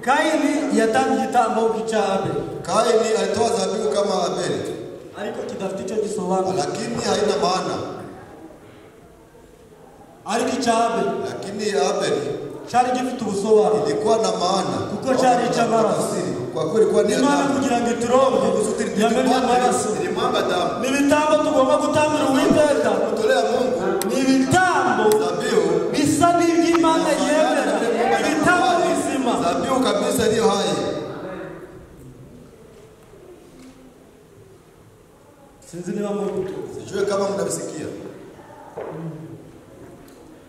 S3: Kayini yatanze igitambo cya Abeli,
S2: Kaini alitoa dhabihu kama Abeli,
S3: ariko kidafite icyo gisobanura.
S2: lakini haina maana.
S3: Ariko icya Abeli
S2: Lakini ya Abeli
S3: cyari gifite ubusobanuro,
S2: ilikuwa na maana,
S3: kuko cyari icy'amaraso.
S2: kwa kuwa ilikuwa ni ya
S3: Imana
S2: damu.
S3: kugira ngo ituronke yamennye amaraso.
S2: Ilimwaga damu
S3: Ni ibitambo tugomba gutambira Uwiteka,
S2: kutolea Mungu
S3: ni ibitambo
S2: dhabihu
S3: bisa n'iby'Imana yemera, ibitambo bizima.
S2: dhabihu kabisa iliyo hai.
S3: Sinzi niba muri kutuzi.
S2: Sijue kama mnavisikia.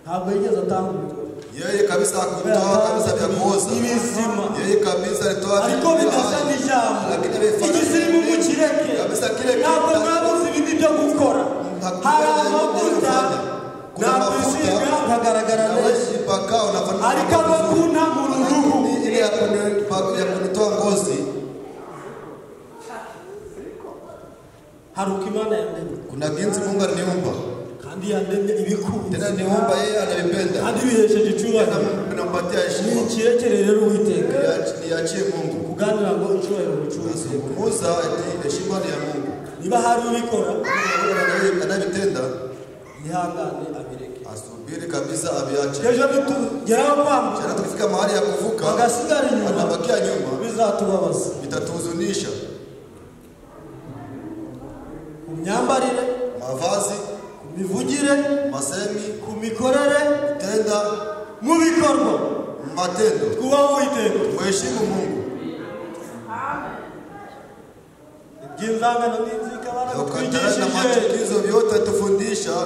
S3: Ntabwo yigeze atanga ubutwari,
S2: Yeye kabisa hakutoa kabisa vya kuoza,
S3: ibizima,
S2: yeye kabisa alitoa
S3: ariko
S2: vitu
S3: bidasa
S2: hai.
S3: n'ijambo.
S2: Lakini amefanana
S3: Igisirimu mukireke,
S2: kabisa kile
S3: ntabwo mwabuze ibindi byo gukora. Hari amavuta
S2: Kuna
S3: nakwisiga
S2: mafuta
S3: nkagaragara neza,
S2: nawejipaka unafanana
S3: ariko ago kuntamura uruhu
S2: Lakini ile ya ya kunitoa ngozi,
S3: hari uko Imana yandemye,
S2: kuna jinsi Mungu aliniumba,
S3: kandi yandemye ibikunze,
S2: tena niumba yeye anavipenda,
S3: kandi bihesheje icyubahiro.
S2: tena nampatia
S3: Ni
S2: heshima.
S3: ikirekere rero Uwiteka
S2: Niachie Mungu.
S3: kuganira ngo icyubahiro ni icy'Uwiteka.
S2: Nazungumuza eti heshima ni ya Mungu.
S3: Niba hari ubikora
S2: Yule anayevitenda
S3: yihangane abireke,
S2: asubiri kabisa aviache.
S3: ejo nitugeraho kwambuka
S2: Tena tukifika mahali ya kuvuka,
S3: bagasigara inyuma
S2: anabakia nyuma,
S3: bizatubabaza.
S2: itatuhuzunisha.
S3: Ku myambarire,
S2: Mavazi,
S3: ku mivugire,
S2: masemi,
S3: ku mikorere,
S2: kutenda,
S3: mu bikorwa,
S2: matendo.
S3: twubahe Uwiteka.
S2: Mheshimu Mungu.
S3: Iby'inzangano n'inzika
S2: Ukatana na
S3: baratwigishije,
S2: machukizo vyote tufundisha.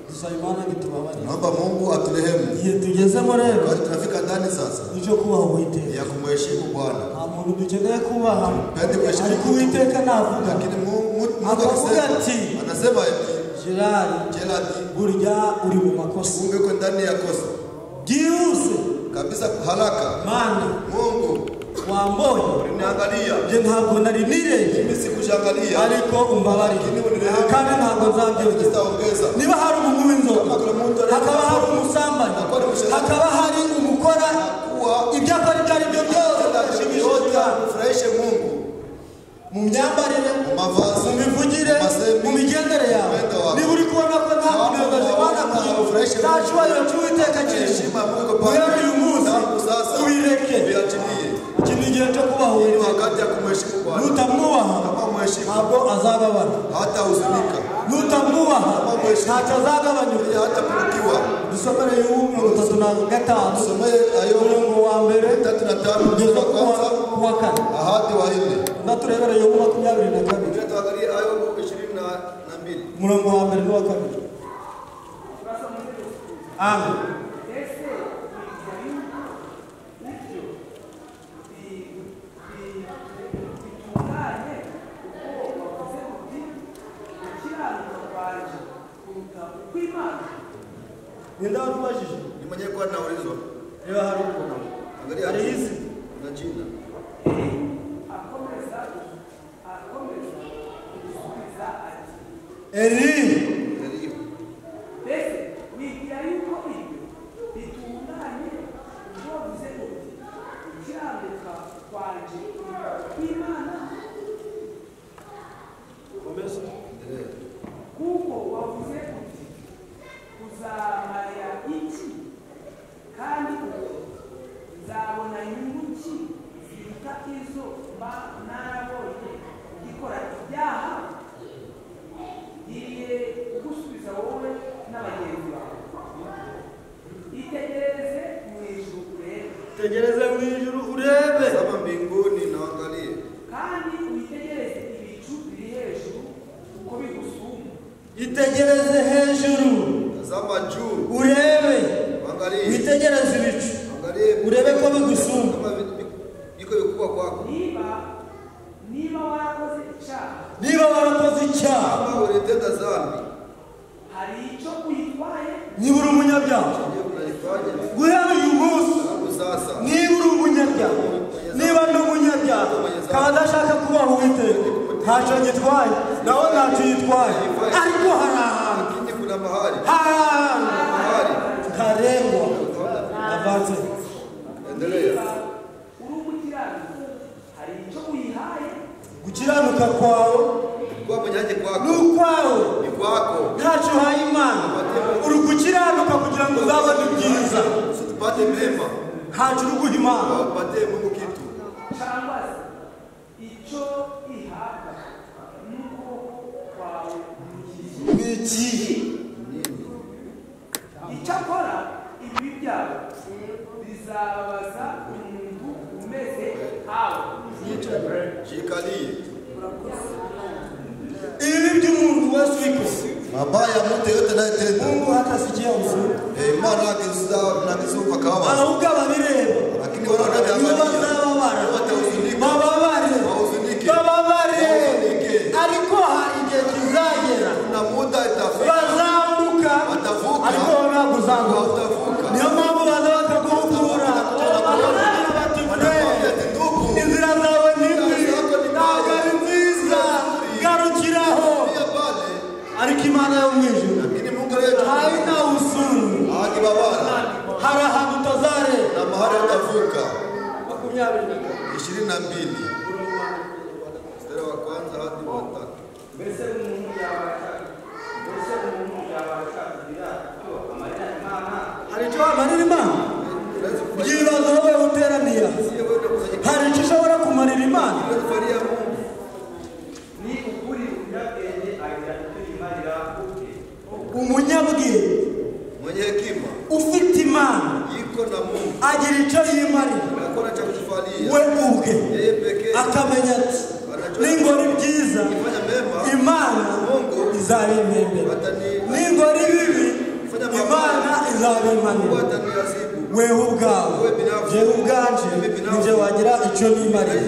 S3: dusaba Imana ngo itubabarire.
S2: Naomba Mungu aturehemu.
S3: Igihe tugezemo rero
S2: Wakati tunafika ndani sasa
S3: nicyo kubaha Uwiteka.
S2: ya kumheshimu Bwana.
S3: Nta muntu dukeneye kubaha,
S2: Pendi kuheshimu
S3: ariko
S2: mtu.
S3: Uwiteka navuga
S2: Lakini Mungu
S3: akavuga
S2: akisema,
S3: ati
S2: anasema eti
S3: Gerard,
S2: Gerard,
S3: burya uri mu makosa,
S2: kumbe uko ndani ya kosa
S3: byihuse
S2: kabisa, haraka.
S3: Mana
S2: Mungu
S3: wambonye,
S2: uliniangalia,
S3: njye ntabwo nari nirebye,
S2: mimi sikushangalia,
S3: ariko umbabarire kandi ntabwo nzabyongera.
S2: sitaongeza.
S3: Niba hari umunywi w'inzoga,
S2: Kama kuna mtu anaye-
S3: hakaba hari umusambanyi, hakaba hari umukora
S2: kuwa
S3: ibyo akora ibyo ari byo byose bidashimishije
S2: yote
S3: Imana,
S2: amfurahishe Mungu
S3: mu myambarire,
S2: mu mavazi,
S3: mu mivugire,
S2: mu masemi,
S3: mu migendere yawe,
S2: mwendo wawe.
S3: niba uri kubona ko nta kunezeza Imana kuri nta cyubahiro cy'Uwiteka kirimo,
S2: heshima ya Mungu iko pale.
S3: guhera uyu munsi
S2: Tangu sasa
S3: ubireke.
S2: viachilie.
S3: Iki ni igihe cyo kubaha
S2: Ni
S3: Uwiteka.
S2: wakati ya kumheshimu Bwana.
S3: Nutamwubaha
S2: Kama mheshimu
S3: ntabwo azababara,
S2: hata huzunika,
S3: nutamwubaha ntacyo azagabanyuka.
S2: yeye hatapungukiwa.
S3: Dusomere Yobu 35
S2: Tusomee Ayubu
S3: umurongo wa mbere
S2: 35 mstari
S3: kugeza
S2: wa kwanza
S3: ku wa kane,
S2: hadi wa 4.
S3: ndaturebera Yobu 22
S2: Tena tuangalie Ayubu 22.
S3: umurongo wa mbere n'uwa kabiri. Amen.
S4: Ese ibyo bitunganye uko wavuze uti gukiranuka kwanjye kuruta ukw'Imana.
S3: Ninde wari ubajije?
S2: Ni mwenyewe kwa naulizwa.
S3: Reba hari ukuntu
S2: Angalia
S3: hari izi
S2: na jina.
S4: Akomeza gusubiza ati
S3: Elihu.
S5: Mbese wibwira yuko ibyo bitunganye ubwo wavuze uti gukiranuka kwanjye kw'Imana? Kuko wavuze uti uzamarira iki, kandi uti nzabona inyungu ki ziruta izo mba narabonye ngikora ibyaha? Ngiye kugusubiza wowe n'abagenzi bawe. Itegereze mu ijuru urebe.
S3: Tegereze mu ijuru urebe.
S2: Tazama mbinguni na uangalie.
S5: Kandi witegereze ibicu biri hejuru uko bigusumba.
S3: Itegereze hejuru.
S2: Tazama juu.
S3: Urebe.
S2: Uangalie.
S3: Witegereze ibicu.
S2: Angalie.
S3: Urebe ko bigusumba.
S2: Kama biko vikubwa kwako.
S5: Niba warakoze icyaha.
S3: Niba warakoze icyaha.
S2: Kama ulitenda dhambi.
S5: Hari icyo uyitwaye.
S3: Niba uri umunyabyaha. Guhera uyu munsi. Niba uri umunyabyaha. Niba ndi umunyabyaha. Kandi adashaka kubaha Uwiteka. Ntacyo ngitwaye. Nawe ntacyo yitwaye. Ariko hari ahantu. Hari ahantu. Ntarengwa. Avanze.
S5: Niba uri umukiranutsi. Hari icyo uyihaye.
S3: Gukiranuka kwawe ni ukwawe. Ntacyo uhaye Imana. Uri gukiranuka kugira ngo uzabone ibyiza. Ntacyo uri guha Imana.
S5: Cyangwa se icyo ihabwa n'ukuboko kwawe
S3: ni ikihe?
S5: Icyakora ibibi byawe bizababaza umuntu umeze nkawe.
S3: Ibibi by'umuntu wese ubikoze.
S2: Mabaya ya mtu yote anayetenda.
S3: Mungu hatasikia huzuni.
S2: Imana akizumva akababara.
S3: Ahubwo ababireba.
S2: Lakini wale wanavyoangalia watahuzunika.
S3: Bababare.
S2: Wahuzunike.
S3: Bababare.
S2: Wahuzunike.
S3: Ariko hari igihe kizagera.
S2: Kuna muda itafika.
S3: Bazambuka.
S2: Watavuka.
S3: Ariko ntabwo uzambuka.
S2: Watavuka.
S3: Niyo mpamvu baza bakaguhugura. Bakakubwira bati mbe. Inzira zawe ni mbi. Ntabwo ari nziza. Garukiraho. Ariko Imana yo mu ijuru haina huzuni. Hari ahantu utazareba.
S2: Na mahali utavuka. 22. Mstari wa kwanza hadi wa tatu.
S4: Mbese umuntu yabasha kugira icyo amarira Imana?
S3: Hari icyo wamarira Imana? Byibaza wowe uteraniye. Hari icyo ushobora kumarira Imana?
S4: Ni ukuri umunyabwenge agira icyo yimarira ubwe.
S3: Umunyabwenge
S2: mwenye hekima
S3: ufite Imana
S2: yiko na Mungu
S3: agira icyo yimarira we ubwe, akamenya ati ningora ibyiza Imana izabimpembera, ningora ibibi Imana izabimanira. Wewe ubwawe, jewe ubwanje, ninjye wagira icyo nimarira.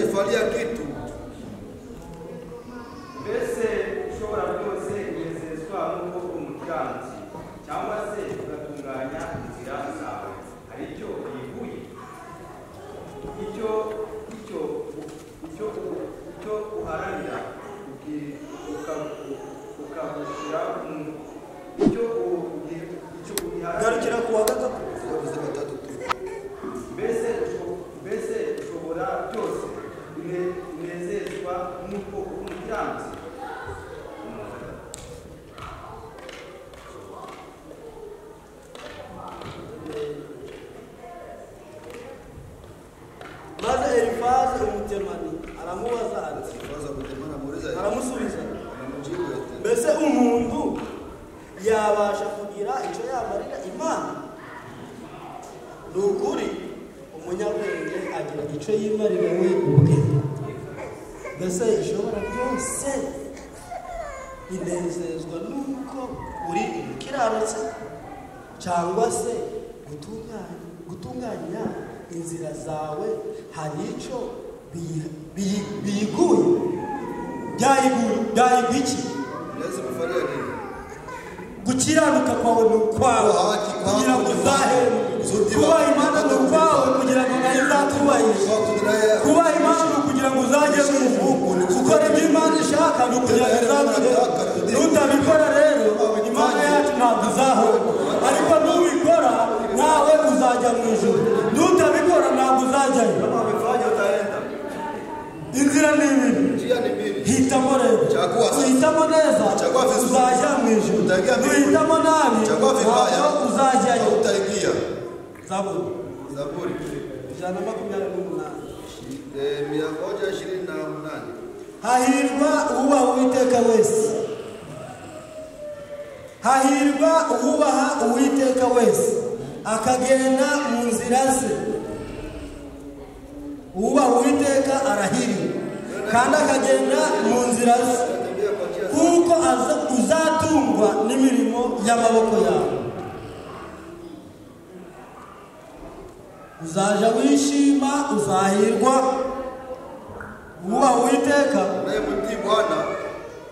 S4: Mbese ushobora byose unezezwa n'uko uri umukiranutsi, cyangwa se ugatunganya inzira zawe, hari icyo uyiguye? Icyo uharanira ukabushyira mu icyo uharanira.
S3: Garukira ku wa gatatu.
S4: Mbese ushobora byose unezezwa n'uko uri umukiranutsi?
S3: Maze Elifazi Umutemani aramubaza ati, aramusubiza, mbese umuntu yabasha kugira icyo yamarira Imana? Ni ukuri umunyabwenge agira icyo yimarira we ubwe. Mbese ishobora byose inezezwa n'uko uri umukiranutsi, cyangwa se gutunganya inzira zawe hari icyo biyiguye? Byayiguye iki? Gukiranuka kwawe ni ukwawe kugira ngo uzahembwe. Kubaha Imana ni ukwawe kugira ngo nayo izatubahishe. Kubaha Imana ni ukugira ngo uzajye mu ijuru. Gukora ibyo Imana ishaka ni ukugira ngo izaguhe. Nutabikora ijuru.
S2: Utaingia mbinguni.
S3: Nuhitamo nabi
S2: Chagua vibaya,
S3: ntabwo uzajyayo.
S2: hautaingia.
S3: Zaburi
S2: Zaburi
S3: 128.
S2: 128.
S3: Hahirwa uwubaha Uwiteka wese. Hahirwa uwubaha Uwiteka wese akagenda mu nzira ze. Uwubaha Uwiteka arahiriwe kandi akagenda mu nzira ze,
S2: Tembea kwa njia zake.
S3: kuko uzatungwa n'imirimo y'amaboko yawe. Uzaja wishima, uzahirwa. Uwubaha Uwiteka
S2: Unayemtii Bwana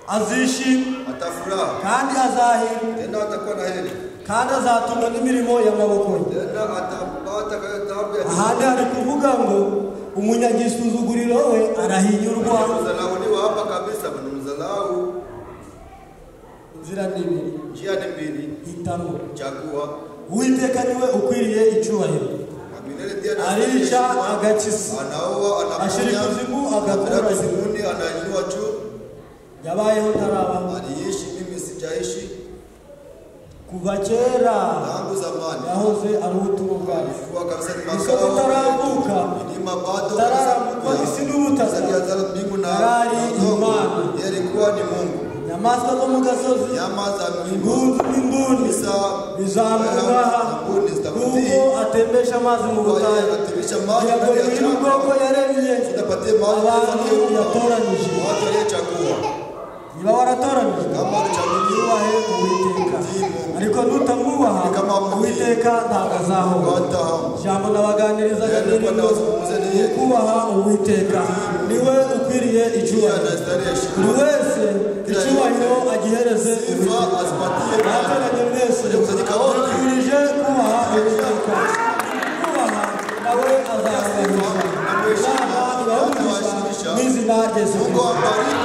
S3: azishima
S2: atafuraha,
S3: kandi azahirwa,
S2: tena atakuwa na heri,
S3: kandi azatungwa n'imirimo y'amaboko ye.
S2: tena atapata taabu ya
S3: Ahandi hari kuvuga ngo umunyagisuzuguriro we arahinyurwa.
S2: Kudharauliwa hapa kabisa, ni mdharau.
S3: Inzira ni ibiri,
S2: Njia ni mbili,
S3: hitamo.
S2: chagua.
S3: Uwiteka niwe ukwiriye icyubahiro.
S2: Na milele ndiye anastahili
S3: Arica
S2: heshima.
S3: agakiza,
S2: Anaua,
S3: ashyira
S2: anaponya,
S3: ikuzimu,
S2: anapeleka
S3: agakura.
S2: kuzimuni, anainua juu.
S3: Yabayeho ntarabaho.
S2: Aliishi, mimi sijaishi.
S3: Kuva kera
S2: Tangu zamani
S3: yahoze ari ubuturo bwacu.
S2: alikuwa kabisa ni
S3: Imisozi
S2: makao
S3: itaravuka,
S2: milima bado
S3: itararamukwa, isi n'ubutaka,
S2: kabisa mbingu na
S3: yarari
S2: na udongo.
S3: Imana.
S2: Yeye alikuwa ni Mungu.
S3: Inyamaswa zo mu gasozi,
S2: Nyama za mlima
S3: ingunzu n'imbuni
S2: isa
S3: bizamwubaha,
S2: mbuni zitakutii.
S3: kuko atembesha amazi mu
S2: Kwa yeye
S3: butayu,
S2: anatembesha maji
S3: kugira ngo
S2: ndani ya
S3: yuhire
S2: jangwa.
S3: ubwoko yaremye,
S2: Utapatie maji
S3: abantu yatoranyije.
S2: watu aliyechagua.
S3: Niba waratoranije,
S2: Kama ulichaguliwa,
S3: yubahe Uwiteka, ariko nutamwubaha
S2: Kama hamtii,
S3: Uwiteka ntabwo azahora.
S2: hatahamu.
S3: Ijambo nabaganirizaga
S2: Yeye
S3: ni
S2: alikuwa
S3: rino:
S2: anawazungumzia ni yeye.
S3: kubaha Uwiteka niwe ukwiriye
S2: Ndiye
S3: icyubahiro.
S2: anastahili heshima.
S3: Buri wese
S2: Kila
S3: icyubahiro agihereze
S2: Sifa
S3: Uwiteka.
S2: azipatie
S3: Bateranye mwese,
S2: Waliokusanyika wote.
S3: nifurije kubaha Uwiteka. Kubaha nawe azabahisha.
S2: Na mheshimu,
S3: Imana ibahe umugisha
S2: atawaheshimisha.
S3: mu izina rya Yesu
S2: Mungu
S3: Kristo.
S2: awabariki.